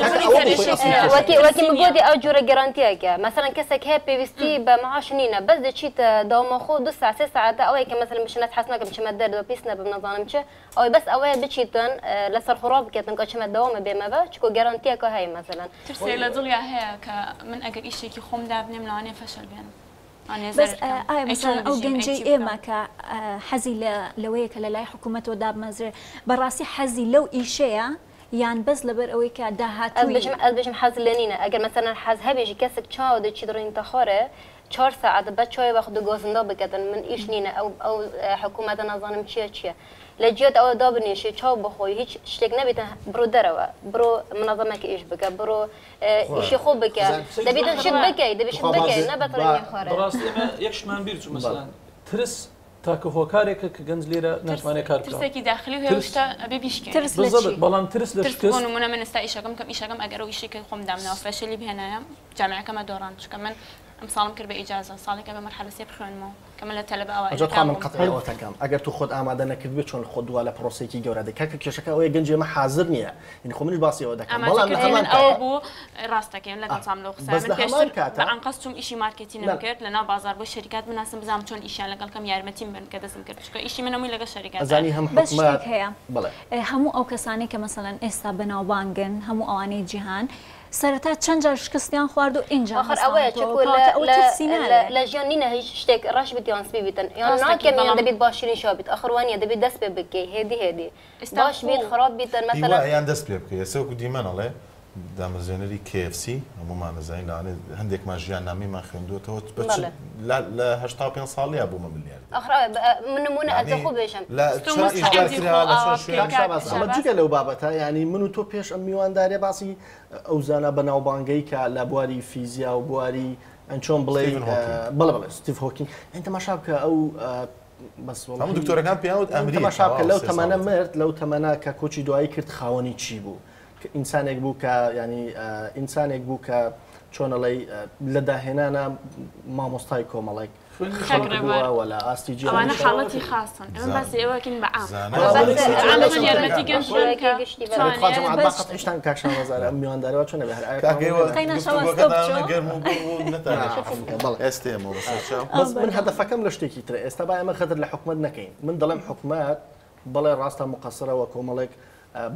وەکی وەکی من گۆتی ئەو جۆرە گەرانتیەکە مەسەلەن کەسێک هەیە پێویستی بە معاش نینە بەس دەچیتە دەوامە خۆ دو ساعت سێ ساعتە ئەوەیە کە مەسەلەن بچنە حەز ناکەم بچمە دەرەوە پیس نەبم نەزانم چ ئەوەی بەس ئەوەیە بچیتن لەسەر خۆ ڕابکێتن کە چمە دەوامە بێمەوە چکۆ گەرانتیەکە هەیە مەسەلەن. ترسێک لە دڵیا هەیە کە من ئەگەر ئیشێکی خۆم دابنێم لەوانەیە فەشەل بێنم. بەس ئایا مەسەلەن ئەو گەنجەی ئێمە کە حەزی لەوەیە کە لە لای حکوومەتەوە دابمەزرێ بەڕاستی حەزی لەو ئیشەیە یان بەس لەبەر ئەوەی کە داهاتووی. ئەز بێژم حەز لێ نینە ئەگەر مەسەلەن حەز هەبێژی کەسک چاوە دەچیت ڕینتە خۆرێ چوار ساعەت بە چاوی وەخت گۆزندا بکەتن من ئیش نینە ئەو ئەو حکوومەتە نازانم چیە چیە لە جیات ئەوە دابنیشی چاو بخۆی هیچ شتێک نەبیتن بڕۆ دەرەوە بڕۆ منەزەمەکە ئیش بکە بڕۆ ئیشی خۆ بکە دەبیتن شت بکەی دەبی شت بکەی نە بە تڕینی خۆرێ. بەڕاستی ئێمە یەک شتمان بیر چوو مەسەلەن ترس تاکە هۆکارێکە کە گەنج لێرە ناتوانێت کار بکات. ترسێکی داخلی و هەیە و شتە ئەبێ بیشکێنی. ترس لە چی؟ بەڵام ترس لە ترس شکست. بۆ نموونە من ئێستا ئیشەکەم کەم ئیشەکەم ئەگەر ئەو ئیشەی کە خۆم دامناوە فەشەلی بهێنایە جامیعەکەمە دۆڕاند چونکە من ئەمساڵم کرد بە ئیجازە ساڵێکە بە مەرحەلە سێ بخوێنمەوە کە من لە تەلەبە ئەجا تخوا ئەوائیلەکان من بووم. قەتعی ئەوەتەکەم ئەگەر تۆ خۆت ئامادە نەکردبێ چۆن خۆت دوا لە پرۆسەیەکی گەورە دەی کاکە کێشەکە ئەوەیە گەنجی ئێمە حازر نییە یعنی خۆ منیش باسی ئەوە دەکەم بەڵام لە ئامادەکردنی هەمان من ئەوە کاتا بوو ڕاست دەکەی من لەگەڵ تام لەو قسەیە بەس من لە هەمان پێشتر کاتا بە ئەنقەست چووم ئیشی مارکێتینم نا کرد لەناو بازاڕ بۆ شەریکات بناسم بزانم چۆن ئیشیان لەگەڵ کەم یارمەتیم بن کە دەستم کرد چونکە ئیشی من هەمووی لەگەڵ شەریکاتایە. ئەزانی هەم بەس حکومەت شتێک هەیە بەڵێ. هەموو ئەو کەسانەی کە مەسەلەن ئێستا بەناوبانگن هەموو ئەوانەی جیهان سەرەتا چەند جار شکستیان خواردو ئینجا ئاخر ئەوەیە هەستاونەتەوە چکو کەواتە ئەوە ترسی ناوێ. لە ژیان نینە هیچ شتێک ڕەش بیت یان سپی بیتن یان ڕاستەکی ناکەم یان بەڵام دەبیت باشترین شا بیت ئاخر وانیە دەبیت دەست پێ بکەی هێدی هێدی ئێستا باش بیت خۆ خراپ بیتن هیوا مەسەلەن. یان دەست پێ بکەی ئێستا وەکو دیمەن ئەڵێ دامەزرێنەری KFC هەموومان ئەزانین لەوانەیە هەندێکمان ژیاننامەیمان خوێندووەتەوە بە چ بەڵێ. لە لە 85 ساڵیا بوومە ملیاردێر. ئاخر ئەوە من نموونە ئەزە یانی خۆ بێژم. لە تۆ چەند ئیش مستعدی دەرکرا خۆ لە ئاوا چەند بکەی شوێن کاک کاک شاباز ئەمە شاباز. جگە لەو بابەتە یانی من و تۆ پێش ئەم میوانداریە باسی ئەو زانا بەناوبانگەی کە لە بواری فیزیا و بواری ئەن چۆن بڵێ ستیڤن هۆکینگ. بەڵێ بەڵێ ستیڤ هۆکینگ یانی تەماشا بکە ئەو بەس هەموو وەڵاهی دکتۆرەکان پێیان وت ئەمریکا تەماشا بکە تەواو لەو سێ تەمەنە ساڵی تر. مرد لەو تەمەنە کە کۆچی دوایی کرد خاوەنی چی بوو کە ئینسانێک بوو کە ینی ئینسانێک بوو کە چۆنەڵی لە داهێنانە مامۆستای کۆمەڵێک کاک خەڵک ڕێبوار بووە وە لە ئاستی ئەوانە جیهانیشا حاڵەتی خاصن ئێمە باسی ئێوەکەین بە عام زانا بەس زانا عام زانا چۆن یارمەتی گەنج بن کە گشتی تخوا بتوانێت جەماعەت با بەس قەتعیشتان کاک شانەزار ئەم میواندارەوە چۆن نەبێ هەر ئایا کاک ئێوە قەینا شەوە ستۆپ گفتوگۆکەتان چۆ گەرم و گوڕ و نەتانێت. بەڵێ ئێستێ ئێمەوە بەسەر چاو. بەس من هەدەفەکەم لە شتێکی ترە ئێستا با ئێمە غەدر لە حکومەت نەکەین من دەڵێم حکومەت بەڵێ ڕاستە مقەسرەوە کۆمەڵێک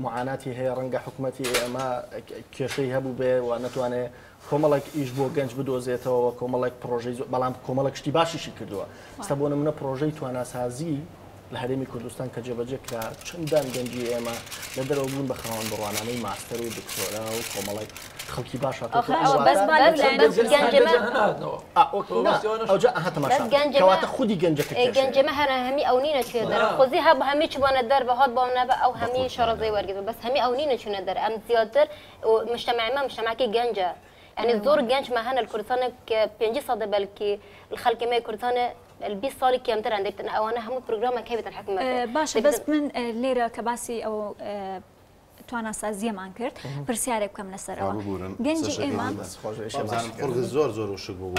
معاناتی هەیە ڕەنگە حکومەتی ئێمە کێشەی هەبوو بێ و نەتوانێ کۆمەڵێک ئیش بۆ گەنج بدۆزێتەوە کۆمەڵێک پرۆژەی بەڵام کۆمەڵێک شتی باشیشی کردووە ئێستا بۆ نمونە پرۆژەی تواناسازی لە هەرێمی کوردستان کە جێبەجێ کرا چەندان گەنجی ئێمە لە دەرەوە بوون بە خاوەن بڕوانامەی ماستەر و دکتۆرا و کۆمەڵێک خەڵکی باش هاتووە خودی گەنجەکە گەنجەمە هەر هەمی ئەو نینە چێ دەر خۆزی هەب هەمی چوانە دەر بە هات باو نەبە ئەو هەمی شارەزای وەرگرت بەس هەمی ئەو نینە چونە دەر ئەم زیاتر مجتمع ما مجتمعکی گەنجە يعني زۆر گەنج ما هەنە لە کە 50 ساڵ بەلکی خەڵکی مای کوردستان 20 ساڵی کەمتر دەبتن ئەوانە هەموو پرۆگرامێک هەبێتن حکومەت باشە بەس من لێرە کە باسی ئەو تواناسازیەمان کرد پرسیارێک بکەم لەسەرەوە گەنجی ئێمە زۆر زۆر وشک بوو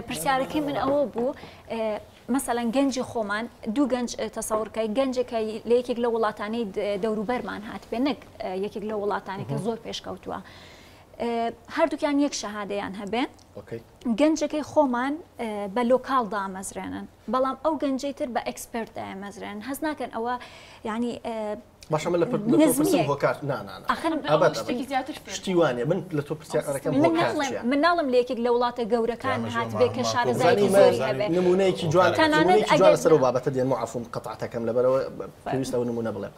پرسیارەکەی من ئەوە بوو مەسەلەن گەنجی خۆمان دوو گەنج تەسەورکەی گەنجێکە لە یەکێک لە وڵاتانەی دەوروبەرمان هاتبێ نەک یەکێک لە وڵاتانی کە زۆر پێشکەوتووە هەردووکیان یەک شەهادەیان هەبێ گەنجەکەی خۆمان بە local دامەزرێنن بەڵام ئەو گەنجەی تر بە expert دایمەزرێن هەست ناکەن ئەوە یعنی باشە من لە پرسم هۆکار نا نا نا ئەبەد شتی وانە من لە تۆ پرسیارەکەم من ناڵم لە یەکێک لە وڵاتە گەورەکان هاتبێ کە شارەزایەکی زۆری هەبێ نمونەیەکی جوان تەنانەت ئەگەر لەسەر ئەو بابەتە دێنم و عەفوم قەتعتەکەم لەبەرەوە پێویستە ئەو نمونە بڵێم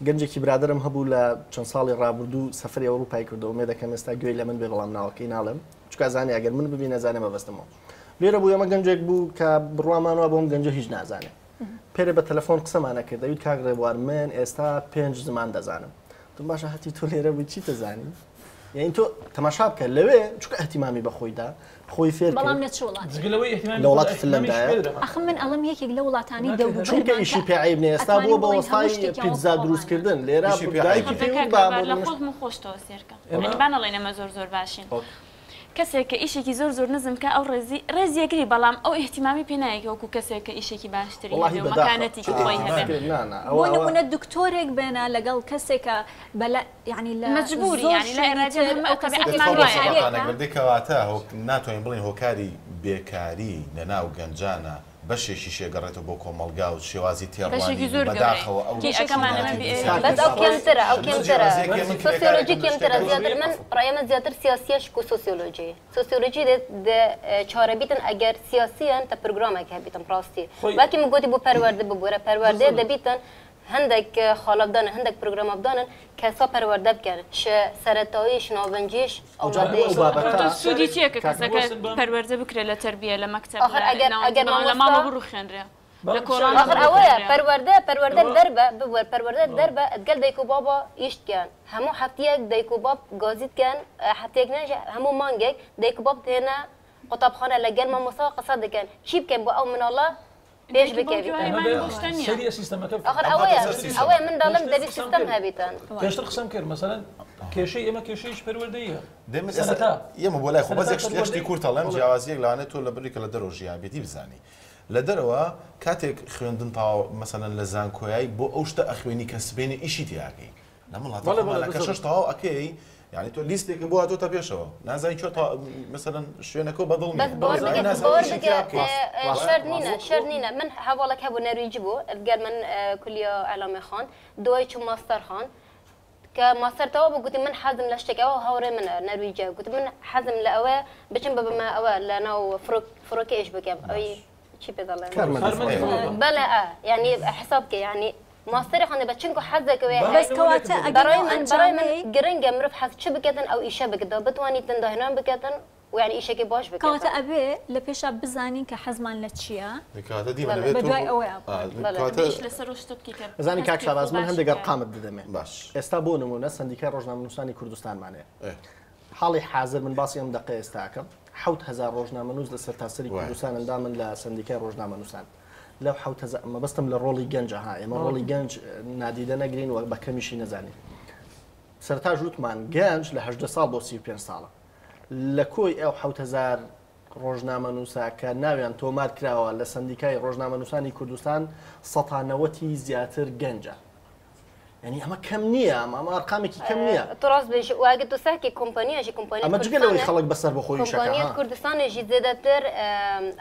گەنجێکی برادەرم هەبوو لە چەند ساڵی ڕابردوو سەفەری ئەوروپای کردەوە ئومێد دەکەم ئێستا گوێی لە من بێ بەڵام ناوەکەی ناڵێم چونکە زانێ ئەگەر من ببینە زانێ مەبەستمەوە لێرە بوو ئەمە گەنجێک بوو کە بڕوامان وا بۆم گەنجە هیچ نازانێ پێرێ بە تەلەفۆن قسەمان ئەکرد ئەویت کاک ڕێبوار من ئێستا پێنج زمان دەزانم وتم باشە هەتی تۆ لێرە بووی چی دەزانی یعنی تۆ تەماشا بکە لەوێ چونکە ئەهتیمامی بە خۆی دا خۆی فێر بەڵام لە چ وڵاتێک؟ جگە لەوەی ئیهتیمامی لە وڵاتی فنلەندایە ئەخ من ئەڵێم یەکێک لە وڵاتانی دەوروبەرمان چونکە ئیشی پێ عەیب نییە ئێستا بووە بە وەستای پیتزا دروستکردن لێرە دایکی پێی وت با لە خۆم و خۆشتەوە سێرکە یعنی با نەڵێین ئێمە زۆر زۆر باشین کەسێک کە ئیشێکی زۆر زۆر نزم کە ئەو ڕێزی ڕێزی ئەگری بەڵام ئەو ئیهتیمامی پێ نایەی کە وەکو کەسێک کە ئیشێکی باشتری هەبێ و مەکانەتێکی خۆی هەبێ. بۆ نمونە دکتۆرێک بێنە لەگەڵ کەسێکە بەلا یعنی لە مەجبوری زۆر یعنی لا شوێنی ئیرادیان تر هەموو ئەو کەسە تەبیعەتمان وایە. نەگردی کەواتە ناتوانین بڵێین هۆکاری بێکاری لەناو گەنجانە بەشێکیشی ئەگەڕێتەوە بۆ کۆمەڵگا و شێوازی بەشێکی تێڕوانین زۆر گەورەی بەداخەوە ئەو کێشەکەمان ئەمە بێ بەس ئەو کەمترە ئەو کەمترە سۆسیۆلۆجی کەمترە زیاتر من ڕای من زیاتر سیاسیەش کو سۆسیۆلۆجی سۆسیۆلۆجی دە چارە بیتن ئەگەر سیاسیان تە پرۆگرامێک هەبیتن ڕاستی وەکی من گوتی بۆ پەروەردە ببورە پەروەردە دەبیتن هەندێک خاڵە بدانن هەندێک پرۆگرامە بدانن کەسا پەروەردە بکەن ش سەرەتاییش ناڤەنجیش ئامادەیش. سوودی چییە کە کەسەکە پەروەردە بکرێت لە تەربیە لە مەکتەب ئاخر ئەگەر ئەگەر لە ماڵەوە مامۆستا بڕوخێنرێ لە کۆڵان ئاخر ئەوەیە پەروەردە پەروەردە دەربە ببوەر پەروەردە دەربە ئەتگەل دایک و بابا ئیش دکەن هەموو هەفتەیەک دایک و باب گازی دکەن هەفتەیەک نەژ هەموو مانگێک دایک و باب دێنە قوتابخانە لەگەل مامۆستا قسە دکەن چی بکەن بۆ ئەو مناڵە پێش بکەویتن سەیری سیستەمەکە بکە. ئاخر ئەوەیە ئەوەیە من دەڵێم دەبی سیستەم هەبیتن. پێشتر قسەم کرد مەسەلەن کێشەی ئێمە کێشەیەکی پەروەردەییە. دەی من سەرەتا ئێمە بۆ لای خۆ بەس سەرەتا یەک شت یەک شتی پەروەردەی کورت ئەڵێم جیاوازییەک لەوانەیە تۆ لە بری کە لە دەرەوە ژیابێتی بزانی لە دەرەوە کاتێک خوێندن تەواو مەسەلەن لە زانکۆیای بۆ ئەو شتە ئەخوێنی کە سبەینێ ئیشی تیا ئەکەی لەم وڵاتە بەڵێ بەڵێ خۆمانە کە بزەبت. شەش تەواو ئەکەی یعنی تۆ لیستێکە بۆ هاتۆتە پێشەوە نازانی کوێ تەواو مەسەلەن شوێنەکەو بەدڵ بەس نییە باوەڕ نازانی بکە نازانی باوەڕ ئیشی بکە تیا بکەی شەرت نینە شەرت نینە من هەواڵێک هەبوو نەرویجی بوو گەر من کولیە ئیعلامی خواند دوای چوو ماستەر خواند کە ماستەر تەواو بوو گوتی من حەزم لە شتێک ئەوە هاوڕێ منە نەرویجە گوتی من حەزم لە ئەوەیە بچم ببمە ئەوە لە ناو فڕۆکە ئیش بکەم ئەوی چی پێ دەڵێن کارمەندی فڕۆکە. بەڵێ ئا یعنی حساب بکە یعنی ماستەری خوێندە بە چونکو حەز دەکەوێ بەس کەواتە ئەگەر بەڕای ئەو من بەڕای من ئەنجامەی گرنگە مرۆڤ حەز چ بکەتن ئەو ئیشە بکەتەوە بتوانیتن داهێنان بکەتن و یعنی ئیشێکی باش کەواتە بکەتن. ئەبێ لە پێشا بزانین کە حەزمان لە چییە کەواتە دیمەن بەڵێ. ئەبێ بە تۆ دوای ئەوەیا بڕۆین. بەڵێ. کەواتە ئیش لەسەر ئەو شتە بکەی کە ئەزانی کاک هەستی شاباز خۆ من باش هەندێک بکە. ئەرقامت بدەمێ باش. ئێستا بۆ نمونە سەندیکای ڕۆژنامەنووسانی کوردستانمان هەیە حاڵی حازر من باسی ئەم دەقەی ئێستا ئەکەم 7000 ڕۆژنامەنووس لە سەرتاسەری کوردستان ئەندامن لە سەندیکای ڕۆژنامەنووسان لەو 7000 مەبەستم لە ڕۆڵی گەنجە ها ئێمە ڕۆڵی گەنج نادیدە نەگرین و بە کەمیشی نەزانین سەرەتاش وتمان گەنج لە 18 ساڵ بۆ 35 ساڵە لە کۆی ئەو 7000 ڕۆژنامەنووسە کە ناویان تۆمار کراوە لە سەندیکای ڕۆژنامەنووسانی کوردستان سەتا نەوەتی زیاتر گەنجە. یعنی ئەمە کەم نییە، ئەمە ئەمە ئەرقامێکی کەم نییە. تو ڕاست بێژی و ئەگەر تو سەرکی کۆمپانیاژی کۆمپانیات ئەمە جگە لەوەی کوردستانە خەڵک بەسەر بەخۆی ئیشەکە کۆمپانیات ها. کوردستانێژی زێدەتر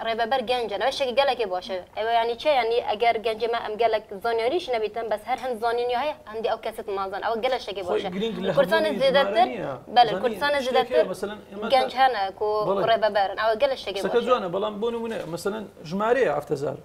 ڕێبەبەر گەنجە ئەوە شتێکی گەلەکی باشە ئەوە یعنی چێ یعنی ئەگەر گەنجێ مە ئەم گەلەک زانیاریش نەبیتن بەس هەر هەند زانینی هەیە هەندی ئەو کەست مازن ئەوە گەلە شتێکی خۆی باشە گرنگ لە کوردستانە هەبوونی ژمارە زێدەتر نییە بەڵێ زانی کوردستانە شتێک هەیە زێدەتر مەسەلەن ئێمە تا گەنج هەنە کو بەڵێ ڕێبەبەرن ئەوە گەلە شتێکی قسەکە باشە. جوانە بەڵام بۆ نمونە مەسەلەن ژمارەیە 7000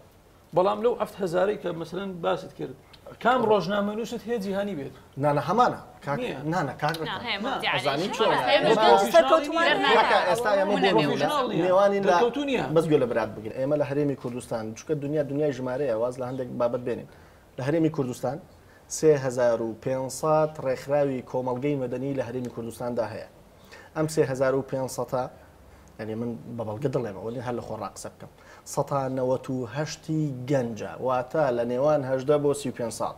بەڵام لەو 7000ەی کە مەسەلەن باست کرد کام ڕۆژنامەنووست هەیە جیهانی بێت؟ نانا هەمانە کاک نییە. نانا کاک نا ڕکان هەیە مبدی ئەزانی عەلەیش چۆنە ڕاست هەیە ئێمە بەس سەرکەوتومان پرۆفیشناڵ کاکە نییە ئێستا ئێمە بۆ نمونە بێ نمونە پرۆفیشناڵ نییە نێوانین لە دەرکەوتوو نییە. بەس گوێ لە برات بگرن ئێمە لە هەرێمی کوردستان چونکە دنیا دنیای ژمارەیە واز لە هەندێک بابەت بێنین لە هەرێمی کوردستان 3500 ڕێکخراوی کۆمەڵگەی مەدەنی لە هەرێمی کوردستاندا هەیە ئەم 3500 یعنی من بە بەڵگە دەڵێمەوە هەر لە خۆ ڕاقسە بکەم 98 گەنجە واتە لە نێوان 18 بۆ 35 ساڵ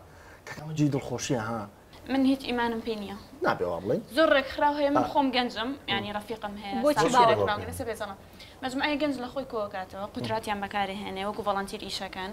کاکە جێی دڵخۆشیە ها. من هیچ ئیمانم پێ نییە. نابێ وا بڵێین. زۆر ڕێکخراو هەیە من خۆم گەنجم یانی ڕەفیقم هەیە بۆچی ساحێبی باوەڕ ڕێکخراو بەسە بێزەڵم مەجموعەیە گەنج لە خۆی کۆکاتەوە قودراتیان بەکارێ هێنێ وەکو ڤۆڵەنتیر ئیشەکەن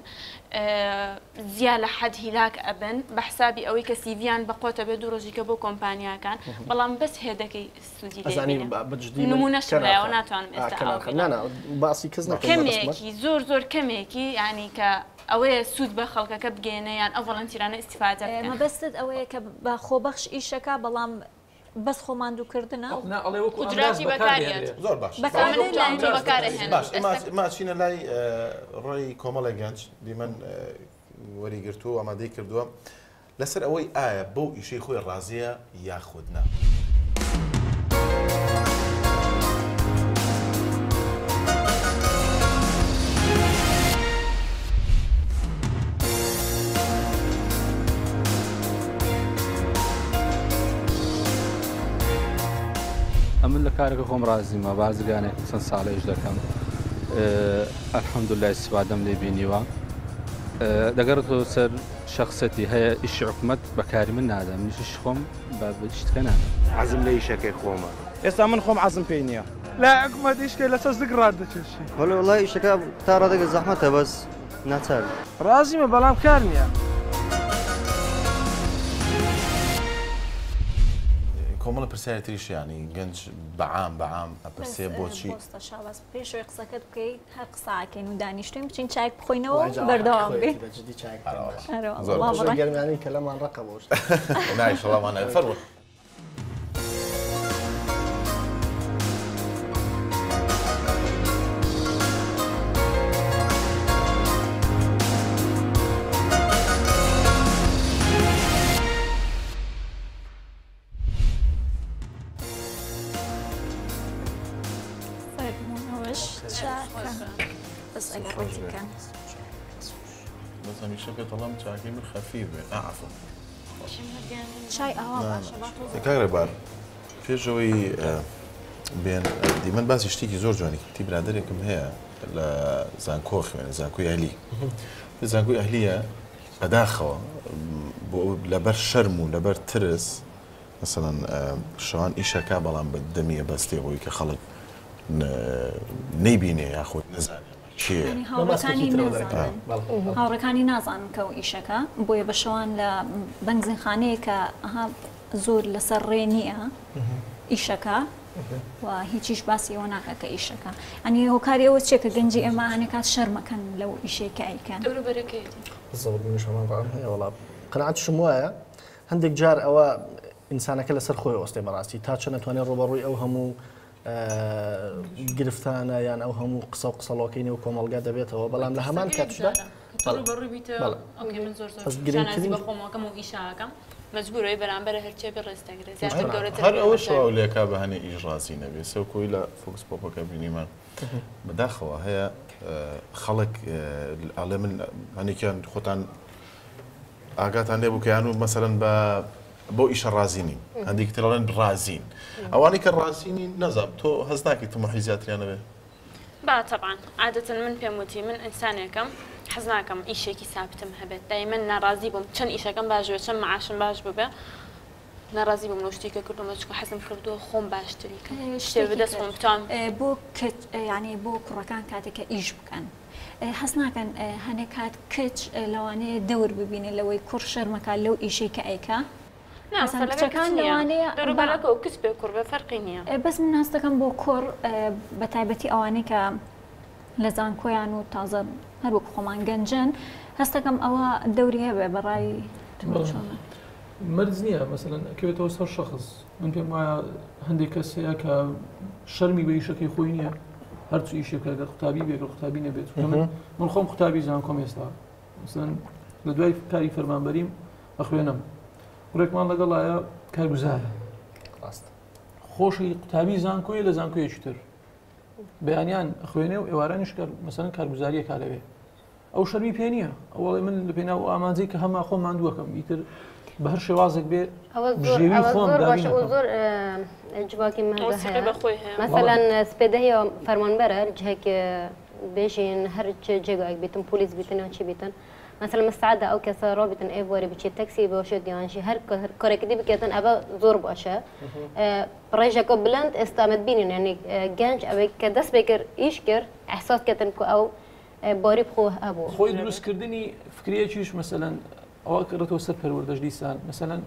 زیا لە حەد هیلاک ئەبن بە حسابی ئەوەی کە سیڤیان بە قۆتە بێ دوو ڕۆژیکە بۆ کۆمپانیاکان بەڵام بەس هێدەکەی سوودی لێ ئەزانی بینێ بە جدی من نمونەشم کەنار لایەوە خان ناتوانم ئێستا کەنار ئاو خان بینم نا نا باسی کەس نەکەین مەبەستمە کەمێکی زۆر زۆر کەمێکی یانی کە ئەوەیە سوود بە خەڵکەکە بگەیەنێ یان ئەو ڤۆڵەنتیرانە ئیستیفادە بکەن. مەبەستت ئەوەیە کە بە خۆبەخش ئیشەکا بەڵام بەس خۆ ماندووکردنە؟ نا ئەڵێ وەکو ئامراز قودراتی بەکار بەکاریەت. دێنرێ. زۆر باش. بەکار من دێنرێ. ئەم بەکارەهێنم. باش ئێمە ئەچینە لای ڕای کۆمەڵێک گەنج دیمەن وەری گرتووە و ئامادەی کردووە لەسەر ئەوەی ئایا بەو ئیشەی خۆی ڕازیە یاخود نا. ئەمن لە کارەکە خۆم ڕازیمە، بازرگانێکم چەند ساڵە ئیش دەکەم، الحمدللە ئیستیفادەم لێ بینیوە. دەگەڕێتەوە سەر شخصەتی هەیە ئیشی حکومەت بەکاری من نادا، منیش ئیشی خۆم بە شتەکە نادەم. حەزم لە ئیشەکەی خۆمە. ئێستا من خۆم حەزم پێی نییە. لا حکومەت ئیشکەی لەسەر زگ ڕادەکێشی. وەڵێ وەڵای ئیشەکە تا ڕادەگە زەحمەتە بەس ناچاری. ڕازیمە بەڵام کار نییە. کۆمەڵە پرسیاری تریش یانی گەنج بەعام بەعام ئەپرسێ بۆچی بۆستە شاباز پێشەوەی قسەکەت بکەیت هەر قسەکەین و دانیشتوین بچین چایەک بخۆینەوە و بەردەوام بین. گەرمیانی کە لەمان ڕقە بۆ نایشەڵامان فەرموو. بەس ئەگەر ڕێتی بکەن. بەس هەمیشە پێت دەڵێم چاکەی من خەفیف بێ. عەفو. چای ئاوا باشە با تۆزێک. کاک ڕێبار پێش ئەوەی بێن دیمەن باسی شتێکی زۆر جوانی کرد. برادەرێکم هەیە لە زانکۆ خوێنێ، زانکۆی ئەهلی. زانکۆی ئەهلیە بەداخەوە بۆ لەبەر شەرم و لەبەر ترس مەسەڵەن شەوان ئیشەکە بەڵام بە دەمی ئەبەستێ بۆی کە خەڵک نەیبینێ یاخود نەزانێ کێیە. هاوڕێکانی نازانن هاوڕێکانی نازانن کە ئەو ئیشەکە بۆیە بە شەوان لە بەنزینخانەیە کە ئەها زۆر لەسەر ڕێ نییە ئیشەکە و هیچیش باسی ئەوە ناکە کە ئیشەکە ئەنی هۆکاری ئەوە چیە کە گەنجی ئێمە هەنێ کات شەرمەکەن لەو ئیشەی کە ئەیکەن. دەوروبەرەکەیەتی. بالضبط منیش هەمان ڕام هەیە وەڵا قەناعەتیشم وایە هەندێک جار ئەوە ئینسانەکە لەسەر خۆی ئەوەستێ بەڕاستی تا چەند ئەتوانێت ڕووبەڕووی ئەو هەموو گرفتانە یان ئەو هەموو قسە و قسەڵۆکەی نێو کۆمەڵگا دەبێتەوە بەڵام لە هەمان کاتیشدا ڕووبەڕووی بیتەوە ئۆکەی من زۆر زۆر شانازی بە خۆمەکەم و ئیشاکەم مەجبورەوەی بەرامبەرە هەرچێ بێ ڕێز دەگرێت زیاتر گەورەتر هەر ئەوەش واو لێکا بە هەنێ ئیش ڕازی نەبێ سەرکۆی لە فۆکس پۆپەکە بینیمان بەداخەوە هەیە خەڵک ئەڵێ من هەنێکیان خۆتان ئاگاتان لێ بوو کە یان و مەسەلەن بە بۆ ئیشە ڕازی نین هەندێکی تر ئەڵێن ڕازین ئەوانەی کە ڕازی نین نازانم تۆ هەست ناکەیت تموحی زیاتریان هەبێ؟ با تەبعەن عادەتەن من پێم وتی من ئینسانێکم حەز ناکەم ئیشێکی سابتم هەبێت دایمەن ناڕازی بووم چەند ئیشەکەم باش بێ چەند معاشم باش بووبێ. ناڕازی بووم لەو شتەی کە کردوومە چونکە حەزم کردووە خۆم باشتری کەم شتێ بەدەست خۆم بتوانم. بۆ کچ یانی بۆ کوڕەکان کاتێک کە ئیش بکەن هەست ناکەن هەنێ کات کچ لەوانەیە دەور ببینێ لەوەی کوڕ شەرمەکا لەو ئیشەی کە ئەیکا نا مەسەن مەسەلەکە کچ کچەکان نییە لەوانەیە با دەوروبەرەکە و کچ بێ کوڕ بێ فەرقی نییە. بەس من هەست دەکەم بۆ کوڕ بە تایبەتی ئەوانەی کە لە زانکۆیان و تازە هەر وەک خۆمان گەنجن هەستەکەم ئەوە دەوری هەبێ بەڕای تۆ چۆنە؟ مەرج نییە مەسەلەن ئەکەوێتەوە سەر شەخص من پێم وایە هەندێک کەس هەیە کە شەرمی بە ئیشەکەی خۆی نییە هەرچی ئیشێک بکات گەر قوتابی بێ گەر قوتابی نەبێت چونکە من من خۆم قوتابی زانکۆم ئێستا مەسەلەن لە دوای کاری فەرمانبەریم ئەخوێنم کوڕێکمان لەگەڵایە کارگوزارە ڕاست خۆشی قوتابی زانکۆیە لە زانکۆیەکی تر بەیانیان ئەخوێنێ و ئێوارانیش کار مەسەلەن کارگوزاریە کا لەوێ ئەو شەرمی پێ نییە ئەوەڵێ من لە پێناو ئەو ئامانجەی کە هەما خۆم ماندووەکەم ئیتر بە هەر شێوازێک بێ ئەوە زۆر بژێوی ئەوە خۆم زۆر دابین باشە و ئەکەم. زۆر جڤاکی مەهدە ئەو سیقەی هەیە بە خۆی هەیە. مەسەلەن سپێدە هەیە فەرمانبەرە جهێک بێژین هەر چ جێگایەک بیتن پۆلیس بیتن یان چی بیتن مەسەلەن مستعدە ئەو کەسە ڕابیتن ئێوارێ بچێت تەکسی بۆشێت یانژی هەر کارێکی دی بکێتن ئەوە زۆر باشە ڕێژەکە بلند ئێستا ئەمە بینین یعنی گەنج ئەوەی کە دەست پێ کرد ئیش کرد ئیحساس کردن کە ئەو باری بخۆ هەبوو. خۆی دروستکردنی فکرەیەکیش مەسەلەن ئەوە کڕێتەوە سەر پەروەردەش دیسان مەسەلەن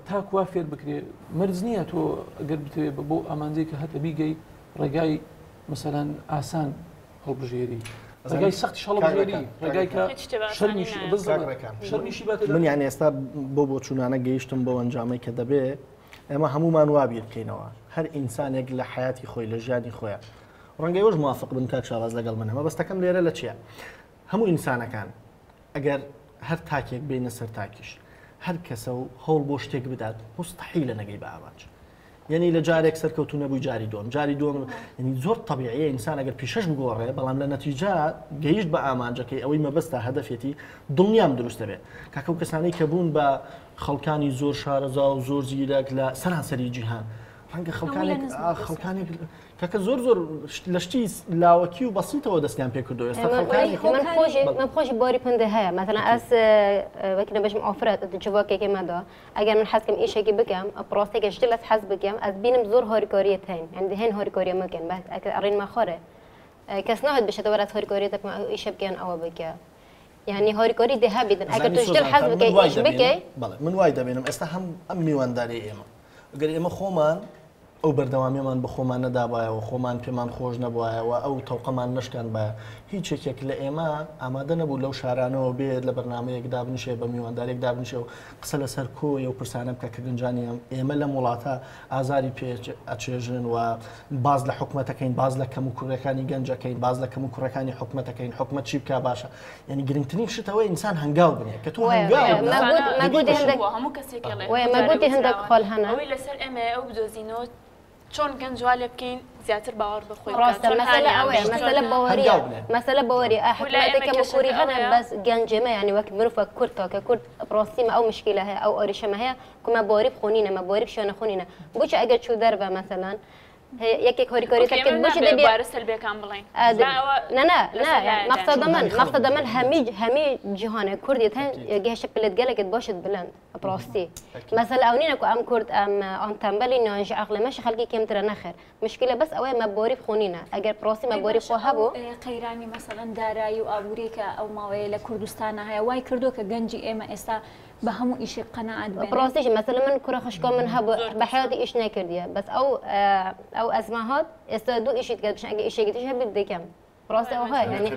تاک وا فێر بکرێ مەرج نییە تۆ ئەگەر بتەوێ بە بۆ ئامانجەی کە هەتە بیگەی ڕێگای مەسەلەن ئاسان هەڵبژێری ڕێگای سەختیش هەڵبژێری ڕێگای کە شەرمیشی شەرمیشی باتە من یان ئێستا بۆ بۆچوونانە گەیشتم بەو ئەنجامەی کە دەبێ ئێمە هەمومان وا بیر بکەینەوە هەر ئینسانێک لە حیاتی خۆی لە ژیانی خۆیان ڕەنگە ئێوەش موافق بن کاک شاباز لەگەڵ من مەبەستەکەم لێرە لە چییە هەموو ئینسانەکان ئەگەر هەر تاکێک بینە سەر تاکیش هەر کەسە و هەوڵ بۆ شتێک بدات مستحیلە نەگەی بە ئامانج یعنی لە جارێک سەرکەوتو نەبووی جاری دوم جاری دوم یعنی زۆر طبیعیە ئینسان ئەگەر پیشەش بگۆڕێ بەڵام لە نەتیجە گەیشت بە ئامانجەکەی ئەوەی مەبەستە هەدەفێتی دڵنیام دروست دەبێت کاکە و کەسانەی کە بوون بە خەڵکانی زۆر شارەزا و زۆر زیرەک لە سەرانسەری جیهان ڕەنگە خەڵکانێک خەڵکانێک کاکە زۆر زۆر لە شتی لاوەکی و بەسیتەوە دەستیان پێ کردو ئێستا خەڵکانی من خۆشی من خۆشی باری پندە هەیە مەسەلەن ئەس وەکی نەبێژم ئافرەت جڤاکێکی مەدا ئەگەر من حەزکەم ئیشێکی بکەم پرۆسێکە شتێ لەس حەز بکەم ئەس بینم زۆر هاریکاریەت هەین یعنی هەین هاریکاریە مەکەن بەس ئەگەر ئەڕین مەخۆرێ کەس ناهێت بشێتە وەرە هاریکاریە دەکەم ئەو ئیشە بکەن ئەوە بکە یعنی هاریکاری دێ هەبیتن ئەگەر تۆ شتێ حەز بکەی ئیش بکەی بەڵێ من وای دەبینم ئێستا هەم ئەم میوانداری ئێمە ئەگەر ئێمە خۆمان ئەو بەردەوامیەمان بە خۆمان نەدابایەوە، خۆمان پێمان خۆش نەبوایە و ئەو تەوقەمان نەشکاندبایە، هیچ یەکێک لە ئێمە ئامادە نەبوو لەو شارانەوە بێت لە بەرنامەیەک دابنیشێ، بە میوانداریەک دابنیشێ و قسە لەسەر کۆی ئەو پرسانە بکا کە گەنجانی ئێمە لەم وڵاتە ئازاری پێ ئەچێژن و باس لە حکومەت ئەکەین، باس لە کەموکوڕیەکانی گەنج ئەکەین، باس لە کەموکوڕیەکانی حکومەت ئەکەین، حکومەت چی بکا باشە. یعنی گرنگترین شت ئەوەیە ئینسان هەنگاو بنێ کە تۆ هەنگاو هەموو کەسێک مەگوتی هەندێک خۆل هەنە ئەوەی لەسەر ئێمەیە ئەو بدۆزینەوە چۆن گەنج وا لێ بکەین زیاتر باوەڕ بە خۆی ڕاستە مەسەلە ئەوەیە مەسەلە باوەریە مەسەلە باوەری حکومەتێکە مکوری هەنە بەس گەنجێمە یعنی وەک مرۆڤ وەک کورد تاکە کورد ڕاستیمە ئەو مشکلە هەیە ئەو ئاریشەمە هەیە کومە باوەری بخۆنینە مە باوەری بشیانە خۆنینە بۆچی ئەگەر چوو دەربە مەسەلەن یەکێک هۆریکاری تەکرد بۆچی دەبێ بارە سەلبیەکان بڵێین نا نا نا مەقسەدە من مەقسەدە من هەمی هەمی جیهانە کوردی تەن گەشە پلت گەلەکت باشت بلند بڕاستی مەسەلە ئەو نینە کو ئەم کورد ئەم ئان تەمبەلی نانژ عەقلە مەش خەلکی کەمترە نەخێر مشکلە بەس ئەوەیە مە بۆری خۆنینە ئەگەر پرۆسی مە بۆری خۆ هەبوو قەیرانی مەسەلەن دارایی و ئابووری کە ئەو ماوەیە لە کوردستانە هەیە وای کردووە کە گەنجی ئێمە ئێستا بە هەموو ئیشێک قەناعەت بێنێ. بڕاستیش مەسەلەن من کورە خوشکا من هەبوو بە حەیاتی ئیش نەکردیە بەس ئەو ئەو ئەزمە هات ئێستا دوو ئیشی دکات بشن ئەگە ئیشێکی تریش هەبێت دەکەم بڕاستی ئەو هەیە یعنی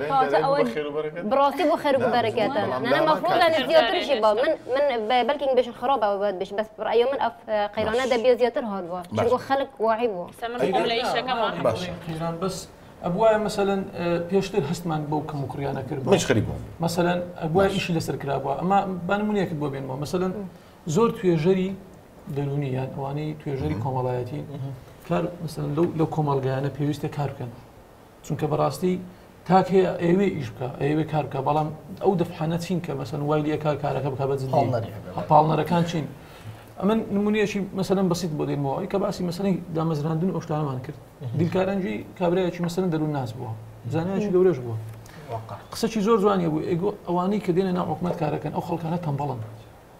بڕاستی بۆ خێر و بەرەکەتە نە مەفروض لە زیاترشی با من من بەلکینگ بێژن خرابە بەد بێژ بەس ڕأیو من ئەف قەیرانە دەبێ زیاتر هات بووە چونکە خەڵک واعی بوو قەیران بەس ئەبوایە مەسەلەن پێشتر هەستمان بەو کەموکوڕیانە کرد منیش خەریک بووم. مەسەلەن ئەبوایە ئیشی لەسەر کرابووە ئەمە با نمونەیەکت بۆ بێنمەوە مەسەلەن زۆر توێژەری دەروونی یان ئەوانەی توێژەری کۆمەڵایەتی کار مەسەلەن لەو لەو کۆمەڵگایانە پێویستە کار بکەن چونکە بەڕاستی تاک هەیە ئەیەوێ ئیش بکە ئەیەوێ کار بکە بەڵام ئەو دەفحانە چین کە مەسەن وای لێ کار کارەکە بکە بە جدی پاڵنەرەکان چین ئەمن نمونەیەکی مەسەلەن بەسیت بۆ دێنمەوە ئەوی کە باسی مەسەلەی دامەزراندن و ئەو شتانەمان کرد دیلکارەنجی کابرایەکی مەسەلەن دەروونناس بووە زانایەکی گەورەش بووە قسەکی زۆر جوانی بوو ئێگۆ ئەوانەی کە دێنە ناو حکومەت کارەکەن ئەو خەڵکانە تەمبەڵن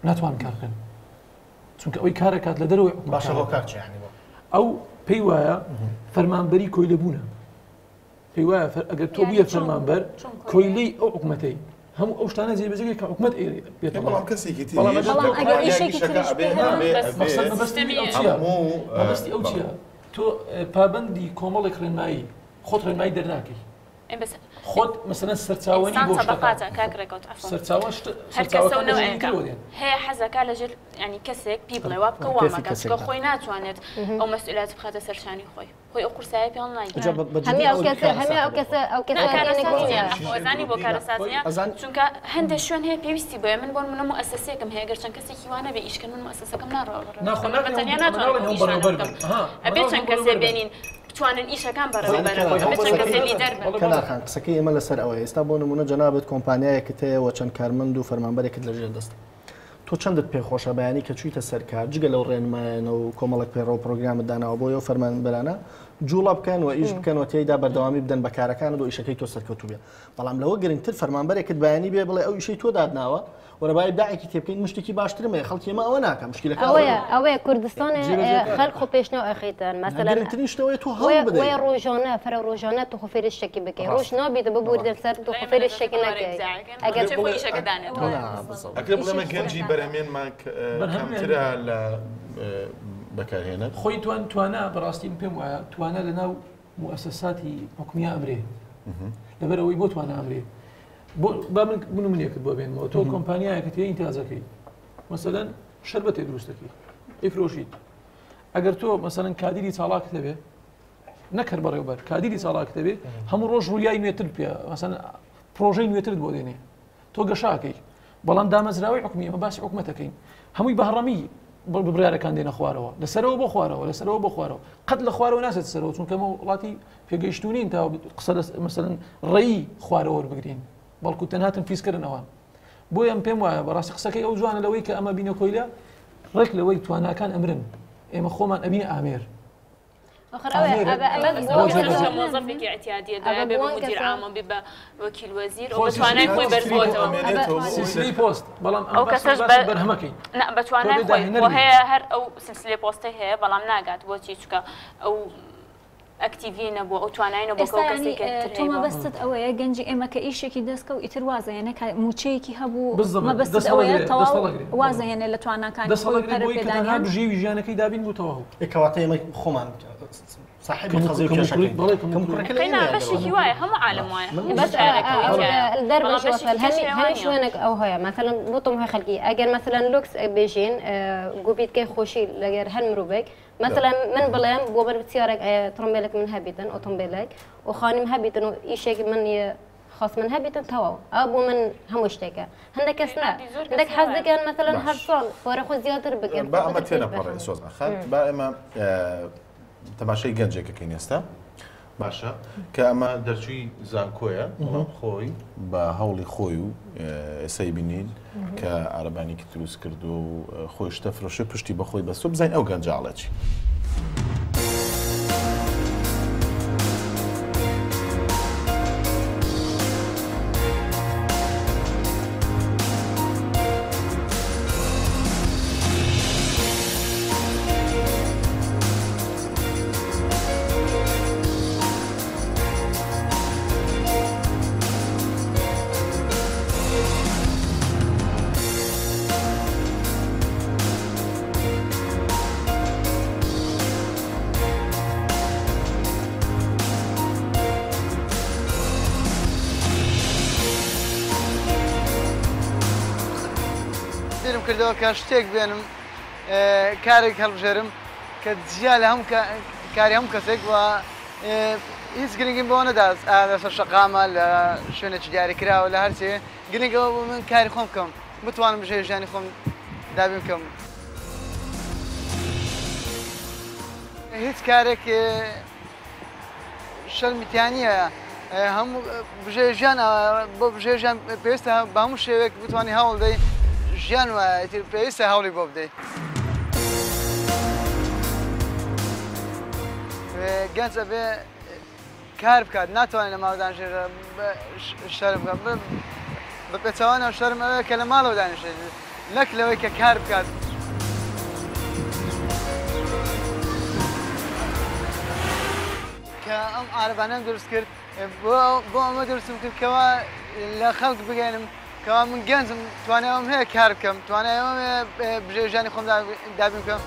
ناتوان کار بکەن. چونکە ئەوەی کارەکات لە دەرەوەی حکومەت باشە هۆکار چیە یانی بۆ؟ ئەو پێی وایە فەرمانبەری کۆیلە بوونە پێی وایە ئەگەر تۆ بوویە فەرمانبەر کۆیلەی ئەو حکومەتەی هەموو ئەو شتانە جێبەجێ کە حکومەت پێت بەڵام کەسێکی تر بەڵام ئەگەر ئیشێکی تریش پێ مەبەستی ئەو چییە تۆ پابەندی کۆمەڵێک ڕێنمایی خۆت ڕێنمایی دەرناکەی خۆت مەسەلەن سەرچاوە نی بۆ شتەکان. کاک ڕێکەوت عەفوەن. سەرچاوە شت هەر کەسە و سەرچاوەکان لە ژێری نەوعێکە ترەوە دێن. هەیە حەزەکا لە ژێر یانی کەسێک پێی بڵێ وا بکە وا کەفی مەکە کەسێک چونکە دا. خۆی ناتوانێت ئەو مەسئولیاتە بخاتە سەر شانی خۆی خۆی ئەو قورسایە پێ هەڵناگیرێ. جا بە هەمی جدی ئەو ئەو کەسە هەمی ئەو کارەساتە بۆ کەسە ئەو نا کەسە کارەسات تێنەگەی نییە نییە. عەفوە ئەزانی بۆ کارەسات نییە چونکە هەندێ شوێن هەیە پێویستی بۆیە من بۆ نمونە موئەسەسەیەکم هەیە گەر چەند کەسێکی وا نەبێ ئیش کەن من موئەسەسەکەم ناڕوا بەڕێوە نا خۆ چونکە من بە ناکرێ تەنیا هەموو ناتوانم مناڵێن ئەو هەموو ئیشانە بەڕێوەبەر بکەم بن. ئەها ئەبێ مناڵ چەند هەموو کەسێ بەڕێوەبەر بن. بێنین بتوانن ئیشەکان بەڕێوە بەرن، کەنار ئەبێ چەند کەسێ خان لیدەر بن. کەنار خان قسەکەی ئێمە لەسەر ئەوەیە ئێستا بۆ نمونە جەنابت کۆمپانیایەکت هەیە و چەند کارمەند و فەرمانبەرێکت لەژێر دەستە تۆ چەندت پێ خۆشە بەیانی کە چوویتە سەر کار جگە لەو ڕێنمایانە و کۆمەڵێک پەیڕەو و پرۆگرامت داناوە بۆ ئەو فەرمانبەرانە جوڵە بکەن و ئیش بکەن و تێیدا بەردەوامی بدەن بە کارەکانت و ئیشەکەی تۆ سەرکەوتوو بێ بەڵام لەوە گرنگتر فەرمانبەرێکت بەیانی بێ بڵێ ئەو ئیشەی تۆ دادناوە وەرە با ئیبداعێکی تێ بکەین من شتێکی باشترم هەیە خەڵکی ئێمە ئەوە ناکا مشکیلەکە ئەوەیە ئەوەیە ئەوەیە کوردستان جێبەجێکار. خەڵک خۆ پێشناو ئەخیتن مەسەلەن گرنگترین شت ئەوەیە تۆ هەوڵ بدەی. وەیە ڕۆژانە فەرە ڕۆژانە تۆ خۆ فێری شتێکی بکەی ڕۆژ ڕاستە. نابیت ببوریتە سەر تۆ خۆ فێری شتێکی نەکەی ئەگەر ئەکرێ بڵێمە گەنجی بەرهەمێنمان کەمترە لە بەکارهێنەر؟ خۆی توان توانا بەڕاستی من پێم وایە توانا لەناو موئەسەساتی حکومیە ئەمرێ لەبەر ئەوەی بۆ توانا ئەمرێ بۆ با من من و منێکت بۆ بێنمەوە تۆ کۆمپانیایەکت هەیە ئینتاجەکەی مەسەلەن شەربەتێ دروست دەکەی ئەیفرۆشیت ئەگەر تۆ مەسەلەن کادیری چاڵاکت هەبێ نەک هەر بەڕێوبەر کادیری چاڵاکت هەبێ هەموو ڕۆژ ڕوویای نوێتر پێ مەسەلەن پرۆژەی نوێترت بۆ دێنێ تۆ گەشاکەی بەڵام دامەزراوەی حکومی ئەمە باسی حکومەتەکەین هەمووی بەهڕەمی بڕیارەکان دێنە خوارەوە لەسەرەوە بۆ خوارەوە لەسەرەوە بۆ خوارەوە قەت لە خوارەوە ناچێت سەرەوە چونکە ئەمە وڵاتی پێگەیشتوو نین تا قسە مەسەلەن ڕێی خوارەوە وەربگرین بەڵکو تەنها تەنفیزکردن ئەوان بۆیە ئەم پێم وایە بەڕاستی قسەکەی ئەو جوانە لەوەی کە ئەمە بینە کۆیلە ڕێک لەوەی تواناکان ئەمرن ئێمە خۆمان ئەبینە ئامێر آخر ئەوەیە ئەبە ئەبە مۆزەفێکی اعتیادیە دوای بێ بە مدیر عام و بێ بە وەکیل وەزیر ئەو بە توانای خۆی بەرز بۆتەوە. سلسلەی پۆست بەڵام ئەو کەسەش بە بەرهەمەکەی نا بە توانای خۆی خۆ هەیە هەر ئەو سلسلەی پۆستەی هەیە بەڵام ناگات بۆچی چونکە ئەو ئەکتیڤی نەبووە ئەو توانای نەبووە کە ئەو کەسێک کە تر تۆ هەیبووە. مەبەستت ئەوەیە گەنجی ئێمە کە ئیشێکی دەستکەوت ئیتر وازەهێنێ کە مووچەیەکی هەبوو بالضبط. مەبەستت دەست ئەوەیە هەڵەگرێ، دەست تەواو هەڵەگرێ. وازەهێنێ لە تواناکانی دەست خۆی و هەڵەگرێ پەرە بۆی کە تەنها پێدانیان؟ بژێوی ژیانەکەی دابین بوو تەواو. ئێ کەواتە ئێمە خۆمان صاحبی قەزیە و کێشەکەین. بەڵێ کەموکوڕیەکە لە قەینا ئێمەیە بەشێکی وایە هەموو عالەم وایە هەموو بەس شارێک ئەوەی تیایە دەر بەڵام بەش بەشێکی وەسەل کەش هەمی هەیە هەمی وانیە. شوێنێک ئەو هەیە مەسەلەن بۆ تۆم هەی خەلکی ئەگەر مەسەلەن لوکس بێژین گوبیتکەی خۆشی لەگەر هەر مرۆڤێک مەسەلەن من بڵێم بۆ بەر بچیارێک تڕمبێلێک من هەبیتن ئۆتۆمبێلێک و خانیم هەبیتن و ئیشێک من خاص من هەبیتن تەواو ئەو بۆ من هەموو شتێکە هەندێک کەس نا هەندێک حەز دەکەن مەسەلەن هەر ساڵ پارە خۆ زیاتر بکەن با ئەمە تێنەپەڕێ سۆزان خان با ئێمە تەماشای گەنجێکەکەین ئێستا باشە کە ئەمە دەرچووی زانکۆیە بەڵام خۆی بە هەوڵی خۆی و ئێسای بینین کە عربانێکی دروست کردو و خۆی شتە فرۆشێ پشتی بەخۆی بەستۆ بزانین ئەو گەنجاڵە چی. بیرم کردەوە کە شتێک بێنم کارێک هەڵبژێرم کە جیا لە هەموو کاری هەموو کەسێک و هیچ گرنگیم بەوە نەدا لەسەر شەقامە لە شوێنێکی دیاریکراوە لە هەرچێ گرنگ ئەوە بوو من کاری خۆم بکەم بتوانم بژێوی ژیانی خۆم دابین بکەم. هیچ کارێک شەرمی تیا نییە هەموو بژێوی ژیان بۆ بژێوی ژیان پێویستە بە هەموو شێوەیەک بتوانی هەوڵ دەی ژیان وایە ئیتر پێویستە هەوڵی بۆ بدەی. گەنج ئەبێ کار بکات ناتوانێت لە ماڵ دانیشێت شەرم بکات بە پێچەوانەوە شەرم ئەوەیە کە لە ماڵەوە دانیشێت نەک لەوەی کە کار بکات. کە ئەم عارەبانەم دروست کرد بۆ ئەمە دروستم کرد کەوا لە خەڵک بگەێنم کەوا من گەنجم توانای ئەوەم هەیە کار بکەم توانای ئەوەم هەیە بژێوی ژیانی خۆم دابین بکەم.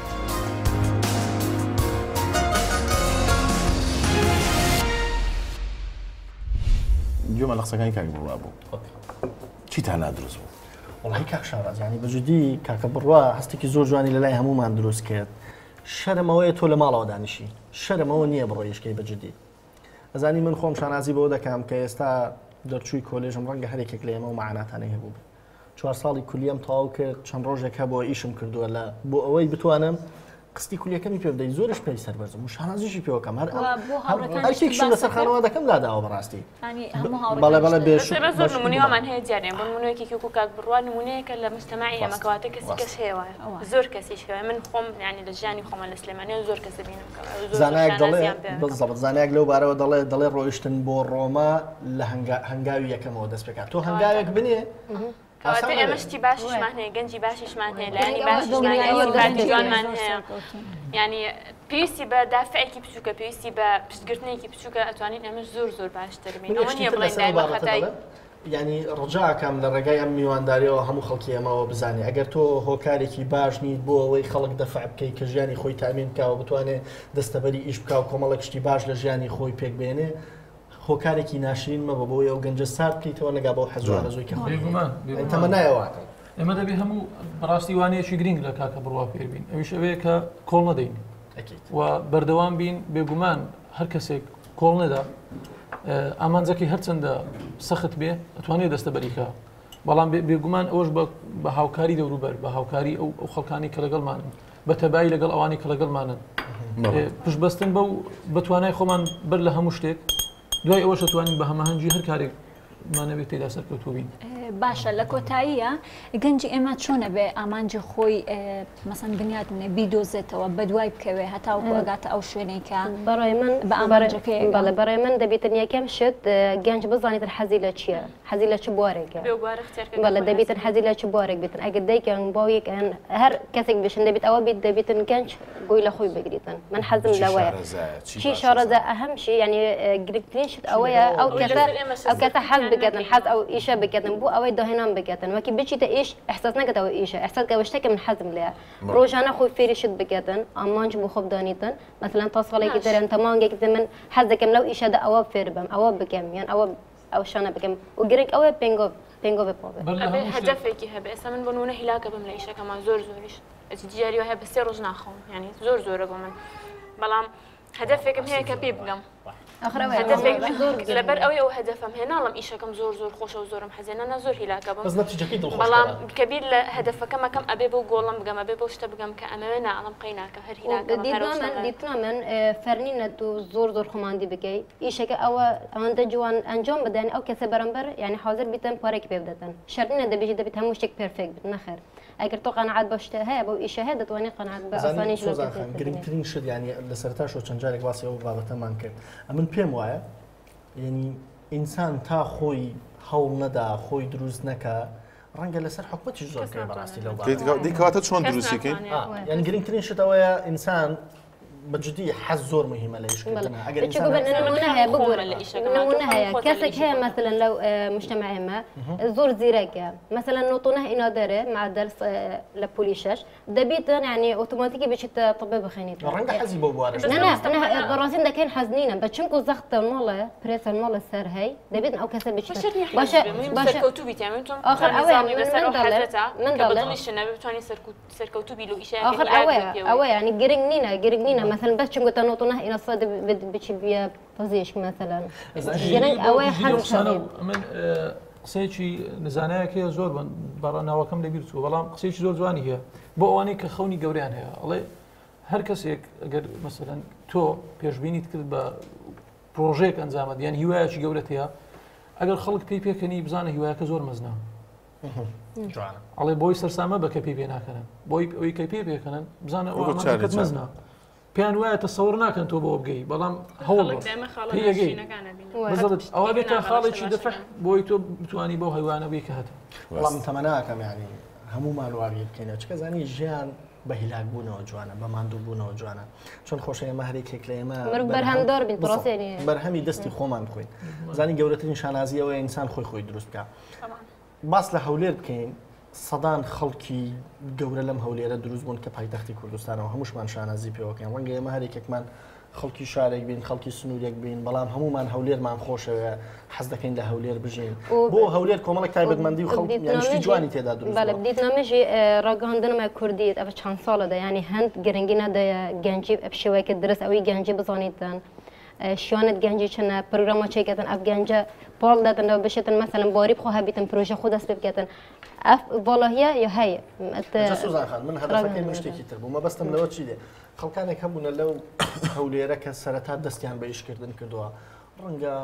گوێمان لە قسەکانی کاک بڕوا بوو چیتان لا دروست بوو؟ وەڵی کاک شارەزا یانی بە جدی کاکە بڕوا هەستێکی زۆر جوانی لە لای هەموومان دروست کرد شەرم ئەوەیە تۆ لە ماڵەوە دانیشی شەرم ئەوە نییە بڕۆی ئیشکەی بە جدی ئەزانی من خۆم شانازی بەوە دەکەم کە ئێستا دەرچووی کۆلێژم ڕەنگە هەرێکێک لە ئێمە و مەعاناتانەی هەبوو بێت چوار ساڵی کولیەم تەواو کرد چەند ڕۆژێک هەبووە ئیشم کردووە لە بۆ ئەوەی بتوانم قستی کولیەکەمی پێ بدەی زۆرش پێی سەربەرزم و شانازیشی پێوەکەم هەر هەرکێکشم لەسەر خانەوادەکەم لاداوە بەڕاستی بەڵێ بەڵێ بێ زۆر نمونەی وامان هەیە دیارە بۆ نمونەیەکی وەکو کاک بڕوا نمونەیەکە لە مجتەمەعی ئێمە کەواتە کەسی کەس هەیە وایە زۆر کەسیش هەیە من خۆم یانی لە ژیانی خۆمە لە سلێمانی زۆر کەس دەبینم کە زانایەک دەڵێ بالضبط زانایەک لەو بارەوە دەڵێ دەڵێ ڕۆیشتن بۆ ڕۆما لە هەنگاوی یەکەمەوە دەست پێکات تۆ هەنگاوێک بنێ کەواتە ئێمە شتی باشیشمان هەیە گەنجی باشیشمان هەیە لایەنی باشیشمان هەیە سیفاتی جوانمان هەیە یعنی پێویستی بە دافعێکی بچووکە پێویستی بە پشتگرتنێکی بچووکە ئەتوانین ئێمە زۆر زۆر باشتر بین ئەوە نییە بڵێین دایمە خەتای یعنی ڕجاکەم لە ڕێگای ئەم میوانداریەوە هەموو خەڵکی ئێمەوە بزانێ ئەگەر تۆ هۆکارێکی باش نیت بۆ ئەوەی خەڵک دەفع بکەی کە ژیانی خۆی تامین بکا و بتوانێ دەستەبەری ئیش بکا و کۆمەڵێک شتی باش لە ژیانی خۆی پێک بێنێ هۆکارێکی ناشرین مەبە بۆی ئەو گەنجە سارد بکەیتەوە نەگا بەو حەز و ئارەزووی کە خۆی بێگومان هەیە. تەمەنای ئەوە ئەکەم. ئێمە دەبێ هەموو بەڕاستی وانەیەکی گرنگ لە کاکە بڕوا فێر بین ئەویش ئەوەیە کە کۆڵ نەدەین و بەردەوام بین بێگومان هەر کەسێک کۆڵ نەدا ئامانجەکەی هەرچەندە سەخت بێ ئەتوانێت دەستەبەریکە بەڵام بێگومان ئەوەش بە هاوکاری دەوروبەر بە هاوکاری ئەو ئەو خەڵکانی کە لەگەڵمانن بە تەبایی لەگەڵ ئەوانی کە لەگەڵمانن پشتبەستن بەو بە توانای خۆمان بەر لە هەموو شتێک دوای ئەوەش دەتوانین بە هەماهەنگی هەر کارێک مانەوێت تێدا سەرکەوتوو بین. باشە لە کۆتاییە گەنجی ئێمە چۆنە بێ ئامانجی خۆی مەسەن بنیات بنێ بیدۆزێتەوە بەدوای بکەوێ هەتاوەکو ئەگاتە ئەو شوێنەی کە بەڕای من بە ئامانجەکەی ئەگا؟ بەڵێ بەڕای من دەبیتن یەکەم شت گەنج بزانیتن حەزی لە چییە حەزی لە چ بوارێکە بەڵێ دەبیتن حەزی لە چ بوارێک بیتن ئەگەر دایک یان باوک یان هەر کەسێک بشن دەبیت ئەوە بیت دەبیتن گەنج گوی لە خۆی بگریتن من حەزم لەوەیە چی شارەزا ئەهەم شی یعنی گرنگترین شت ئەوەیە ئەو کەسە ئەو کەسە حەز بکەن حەز ئەو ئیشە بکەن بۆ ئەوەی داهێنان بکەن وەکی بچیتە ئیش ئیحساس نەکەت ئەوە ئیشە ئیحساس کە ئەوە شتێکە من حەزم لێیە ڕۆژانە خۆی فێری شت بکەن ئامانج بۆ خۆ بدانیتن مەسەلەن تا ساڵێکی تر یان تا مانگێکی تر من حەز دەکەم لەو ئیشەدا ئەوە فێر بم ئەوە بکەم یان ئەوە ئەو شانە بکەم و گرنگ ئەوەیە پێنگۆ پێنگۆ بێ پاڵ بێ. ئەبێ هەدەفێکی هەبێ ئێستا من بۆ نموونە هیلاکە بم لە ئیشەکەمان زۆر زۆریش ئەچ جاری وایە بە سێ ڕۆژ ناخەوم یانی زۆر زۆرە بۆ من بەڵام هەدەفێکم هەیە کە پێی بگەم هەدەفێک لەبەر ئەوەی ئەو هەدەفەم هەیە ناڵم ئیشەکەم زۆر زۆر خۆشە و زۆرم حەزێ نا نا زۆر هیلاکە بم بەس نەتیجەکەی دڵخۆش بەڵام کە بیر لە هەدەفەکەم ئەکەم ئەبێ بەو گۆڵەم بگەم ئەبێ بەو شتە بگەم کە ئەمەوێ نا ئەڵێم قەی ناکە هەر هیلاکە بم هەر ئەو شتە دیتنا من فەرنینە تو زۆر زۆر خۆماندی بکەی ئیشەکە ئەوە ئەوەندە جوان ئەنجام بدەن ئەو کەسە بەرامبەر یعنی حاضر بیتن پارێکی پێ بدەتن شەرت نییە دەبێژی دەبێت هەموو شتێک perfect بێت نەخێر ئەگەر تۆ قەناعەت بە شتە هەیە بەو ئیشە هەیە دەتوانانی قەناعەت بە ئاسانی سۆزان خان گرنگترین شت یعنی لە سەرەتاشەوە چەند جارێک باسی ئەو بابەتەمان کرد ئەمن پێم وایە یعنی ئینسان تا خۆی هەوڵ نەدا خۆی دروست نەکا ڕەنگە لەسەر حکومەتیش زۆر بکەوێ بەڕاستی لەو بابەتە. دی کەواتە چۆن دروستی کەین؟ یعنی گرنگترین شت ئەوەیە ئینسان بە جدی حەز زۆر مهمە لە ئیشکردن ئەگەر نمونە هەیە بگورە نمونە هەیە کەسێک هەیە مەسەلەن لەو مجتمع ئێمە زۆر زیرەکە مەسەلەن نۆتۆنە ئینا دەرێ مع دەرس لە پولی شەش دەبیتن یعنی ئۆتۆماتیکی بچیتە طب بخێنیت ڕەنگە حەزی بەو بوارە بەڕاستی دەکەین حەز نینە بە چونکو زەختە مۆڵە پرێسە مۆڵە سەر هەی دەبێت ئەو کەسە بچیتە باشە باشە آخر ئەوەیە من دەڵێم سەرکەوتوو بی لۆ ئیشەکە ئاخر ئەوەیە ئەوەیە یعنی گرنگ نینە گرنگ نینە مەسەلەن بەس چونکە تە نۆتۆ نه ئینا سەد بچی بیە پزیشک مەسەلەن گرنگ ئەوەیە حەز من قسەیەکی نزانایەک هەیە زۆر بەڕە ناوەکەم لەبیر چوو بەڵام قسەیەکی زۆر جوانی هەیە بۆ ئەوانەی کە خەونی گەوریان هەیە ئەڵێ هەر کەسێک ئەگەر مەسەلەن تۆ پێشبینیت کرد بە پرۆژەیەک ئەنجامەت یان هیوایەکی گەورەت هەیە ئەگەر خەڵک پێی پێکەنی بزانە هیوایەکە زۆر مەزنە ئەڵێ بۆی سەرسامە بە کە پێی پێ ناکەنن بۆی ئەوی کە پێ پێکەنن بزانە ئەو ئامانجەکەت مەزنە پێیان وایە تەسەور ناکەن تۆ بۆ بگەی بەڵام هەوڵ ئەوە بێتە خاڵێکی دەفع بۆی تۆ بتانی بەو هەیوانە بی کە هەتە بەڵام تەمەناکەم ینی هەمومان وابیر بکەینەوە چکە زانی ژیان بە هیلاک بوونەوە جوانە، بە ماندوو بوونەوە جوانە. چۆن خۆشە ئێمە هەر یەکێک لە ئێمە مرۆڤ بەرهەمدار بین، پرۆسەی نییە. بەرهەمی دەستی خۆمان بخۆین. زانی گەورەترین شانازی ئەوەیە ئینسان خۆی خۆی دروست بکا. باس لە هەولێر بکەین، سەدان خەڵکی گەورە لەم هەولێرە دروست بوون کە پایتەختی کوردستانەوە هەمووشمان شانازی پێوەکەین. ڕەنگە ئێمە هەر یەکێکمان خەڵکی شارێک بین، خەڵکی سنوورێک بین، بەڵام هەموومان هەولێرمان خۆشەوێ، حەز دەکەین لە هەولێر بژین. بۆ هەولێر کۆمەڵێک تایبەتمەندی و خەڵک یانی شتی جوانی تێدا دروست بووە. دیتنامەژی ڕاگەهاندنمە کوردی ئەڤ چەند ساڵە دە یانی هەند گرنگی نەدایە گەنجی ئەڤ شێوەیەکە درست ئەوی گەنجی بزانیتن شیانت گەنجی چنە پرۆگراما چێکەتن ئەڤ گەنجە پاڵ دەدەن لەوە بشێتن مەسەلەن باری بخۆ هەبیتن پرۆژە خۆ دەست پێ بکەتن ئەف ڤالاهیە یا هەیە جا سوزان خان من هەدەفەکەی من شتێکی تر بوو مەبەستم لەوە چی دێ خەڵکانێک هەبوونە لەو هەولێرە کە سەرەتا دەستیان بە ئیشکردن کردووە ڕەنگە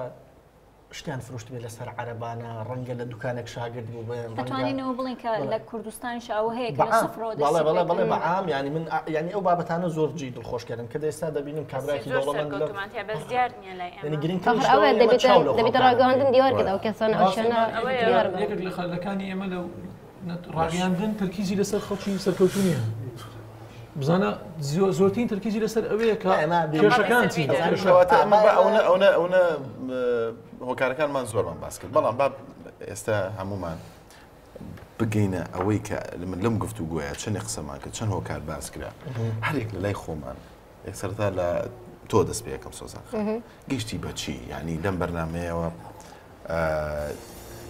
شتیان فرۆشتبێ لەسەر عەرەبانە ڕەنگە لە دوکانێک شاگرد بوو بن دەتوانین ئەوە بڵێین کە لە کوردستانیش ئەوە هەیە کە لە سفرەوە دەستی بەڵێ بەڵێ بەڵێ پێکردووە. بە عام یانی من یانی ئەو بابەتانە زۆر جێی دڵخۆشکەرن کە ئێستا دەبینم کابرایەکی زۆر دەوڵەمەند لە سەرکەوتومان تیا بەس دیار نییە لای ئێمە یانی گرنگترین ئاخر شت ئەوە ئەوەیە ئێمە دەبێتە چاو لەو دەبێتە خەڵکانە ڕاگەیاندن بکەین. دیار کرد ئەو کەسانە ئەو ڕاستە شوێنە ئەوەیە دیار بن. یەکێک لە خەلەکانی ئێمە لە ڕاگەیاندن تەرکیزی لەسەر خەڵکی سەرکەوتوو نییە بزانە زۆرترین تەرکیزی لەسەر ئەوەیە کە کێشەکان چین. کەواتە ئەمە بە ئەونە ئەونە ئەونە هۆکارەکانمان زۆرمان باس کرد بەڵام با ئێستا هەمومان بگەینە ئەوەی کە من لەم گفتوگۆیە چەندێک قسەمان کرد چەند هۆکار باس کرا هەرێک لە لای خۆمان سەرەتا لە تۆ دەست پێ یەکەم سۆزان خان گەشتی بە چی یعنی لەم بەرنمەیەوە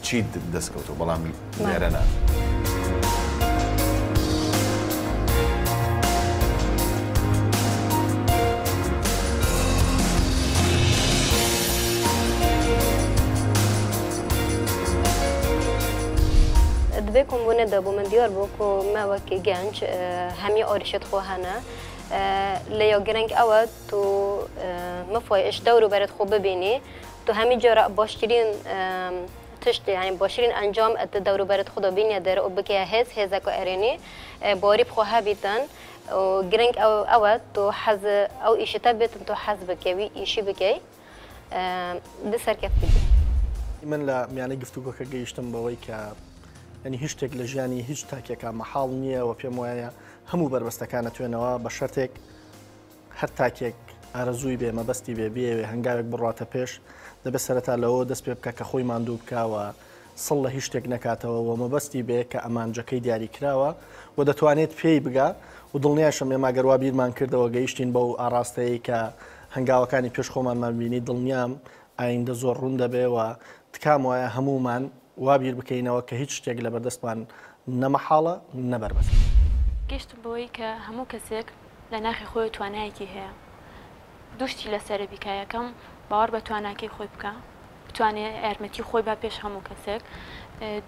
چیت دەستکەوتووە بەڵام لێرە نا. دبێ کۆمبوونە دەبوو من دیار بوو کۆ مە وەک گەنج هەمی ئاریشت خۆ هەنە لە یا گرنگ ئەوە تو مفای ئش دەور و بەرت خۆ ببینی تو هەمی جارە باشترین تشت یعنی باشترین ئەنجام ئەت دەوروبەرت خدا بینیە دەر و بکەیە هێز هێزەکە ئەرێنی باری بخۆ هەبیتن و گرنگ ئەو ئەوە تو حەز ئەو ئیشتە بێتن تو حەز بکەوی ئیشی بکەی د سەرکەفتی بی. من لە میانەی گفتوگۆکە گەیشتم بەوەی کە یعنی هیچ شتێک لە ژیانی هیچ تاکێکا مەحاڵ نییە و پێم وایە هەموو بەربەستەکان ئەتوێنەوە بە شەرتێک هەر تاکێک ئارەزووی بێ، مەبەستی بێ، بیەوێ هەنگاوێک بڕواتە پێش، دەبێ سەرەتا لەوەوە دەست پێ بکا کە خۆی ماندوو بکا و سڵ لە هیچ شتێک نەکاتەوە و مەبەستی بێ کە ئەمانجەکەی دیاریکراوە و دەتوانێت پێی بگا و دڵنیاشم ئێمە گەر وا بیرمان کردەوە گەیشتین بەو ئاڕاستەیەی کە هەنگاوەکانی پێش خۆمانمان بینی دڵنیام ئایندە زۆر ڕوون دەبێ و تکام وایە هەموومان وا بیر بکەینەوە کە هیچ شتێک لەبەردەستمان نە مەحاڵە نە بەربەستە. گەیشتم بەوەی کە هەموو کەسێک لە ناخی خۆیەوە توانایەکی هەیە دوو شتی لەسەرە بیکا یەکەم باوەڕ بە تواناکەی خۆی بکا بتوانێ یارمەتی خۆی با پێش هەموو کەسێک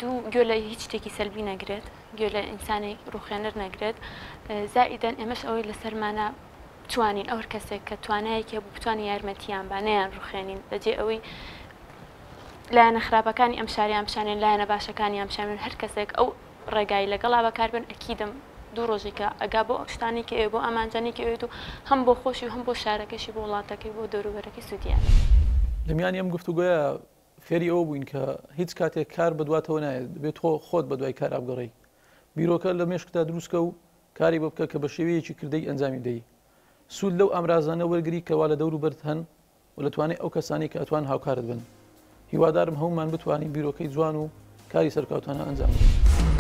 دوو گوێ لە هیچ شتێکی سەلبی نەگرێت گوێ لە ئینسانێک ڕوخێنەر نەگرێت زائیدەن ئێمەش ئەوەی لەسەرمانە بتوانین ئەو هەر کەسێک کە توانایەکی هەبوو بتوانین یارمەتیان با نەیان ڕوخێنین لەجێ ئەوەی لایەنە خراپەکانی ئەم شاریان پیشانێن لایەنە باشەکانیان پیشانێن هەر کەسێک ئەو ڕێگای لەگەڵا بەکاربێن ئەکیدم دوو ڕۆژی کە ئەگا بۆ ئەو شتانەی کە ئەوێ بۆ ئامانجانەی کە ئەوێت و هەم بۆ خۆشی و هەم بۆ شارەکەشی بۆ وڵاتەکەی بۆ دەوروبەرەکەی سوودیان. لە میانی ئەم گفتوگۆیە فێری ئەوە بووین کە هیچ کاتێک کار بەدواتەوە نایەت، دەبێت تۆ خۆت بەدوای کارا بگەڕێی. بیرۆکە لە مێشکتا دروستکە و کاری بۆ بکە کە بە شێوەیەکی کردەیی ئەنجامی بدەی. سوود لەو ئامرازانە وەرگری کەوا لە دەوروبەرت هەن و لە توانای ئەو کەسانەی کە ئەتوان هاوکارت بن. هیوادارم هەموومان بتوانین بیرۆکەی جوان و کاری سەرکەوتوانە ئەنجام بدەین.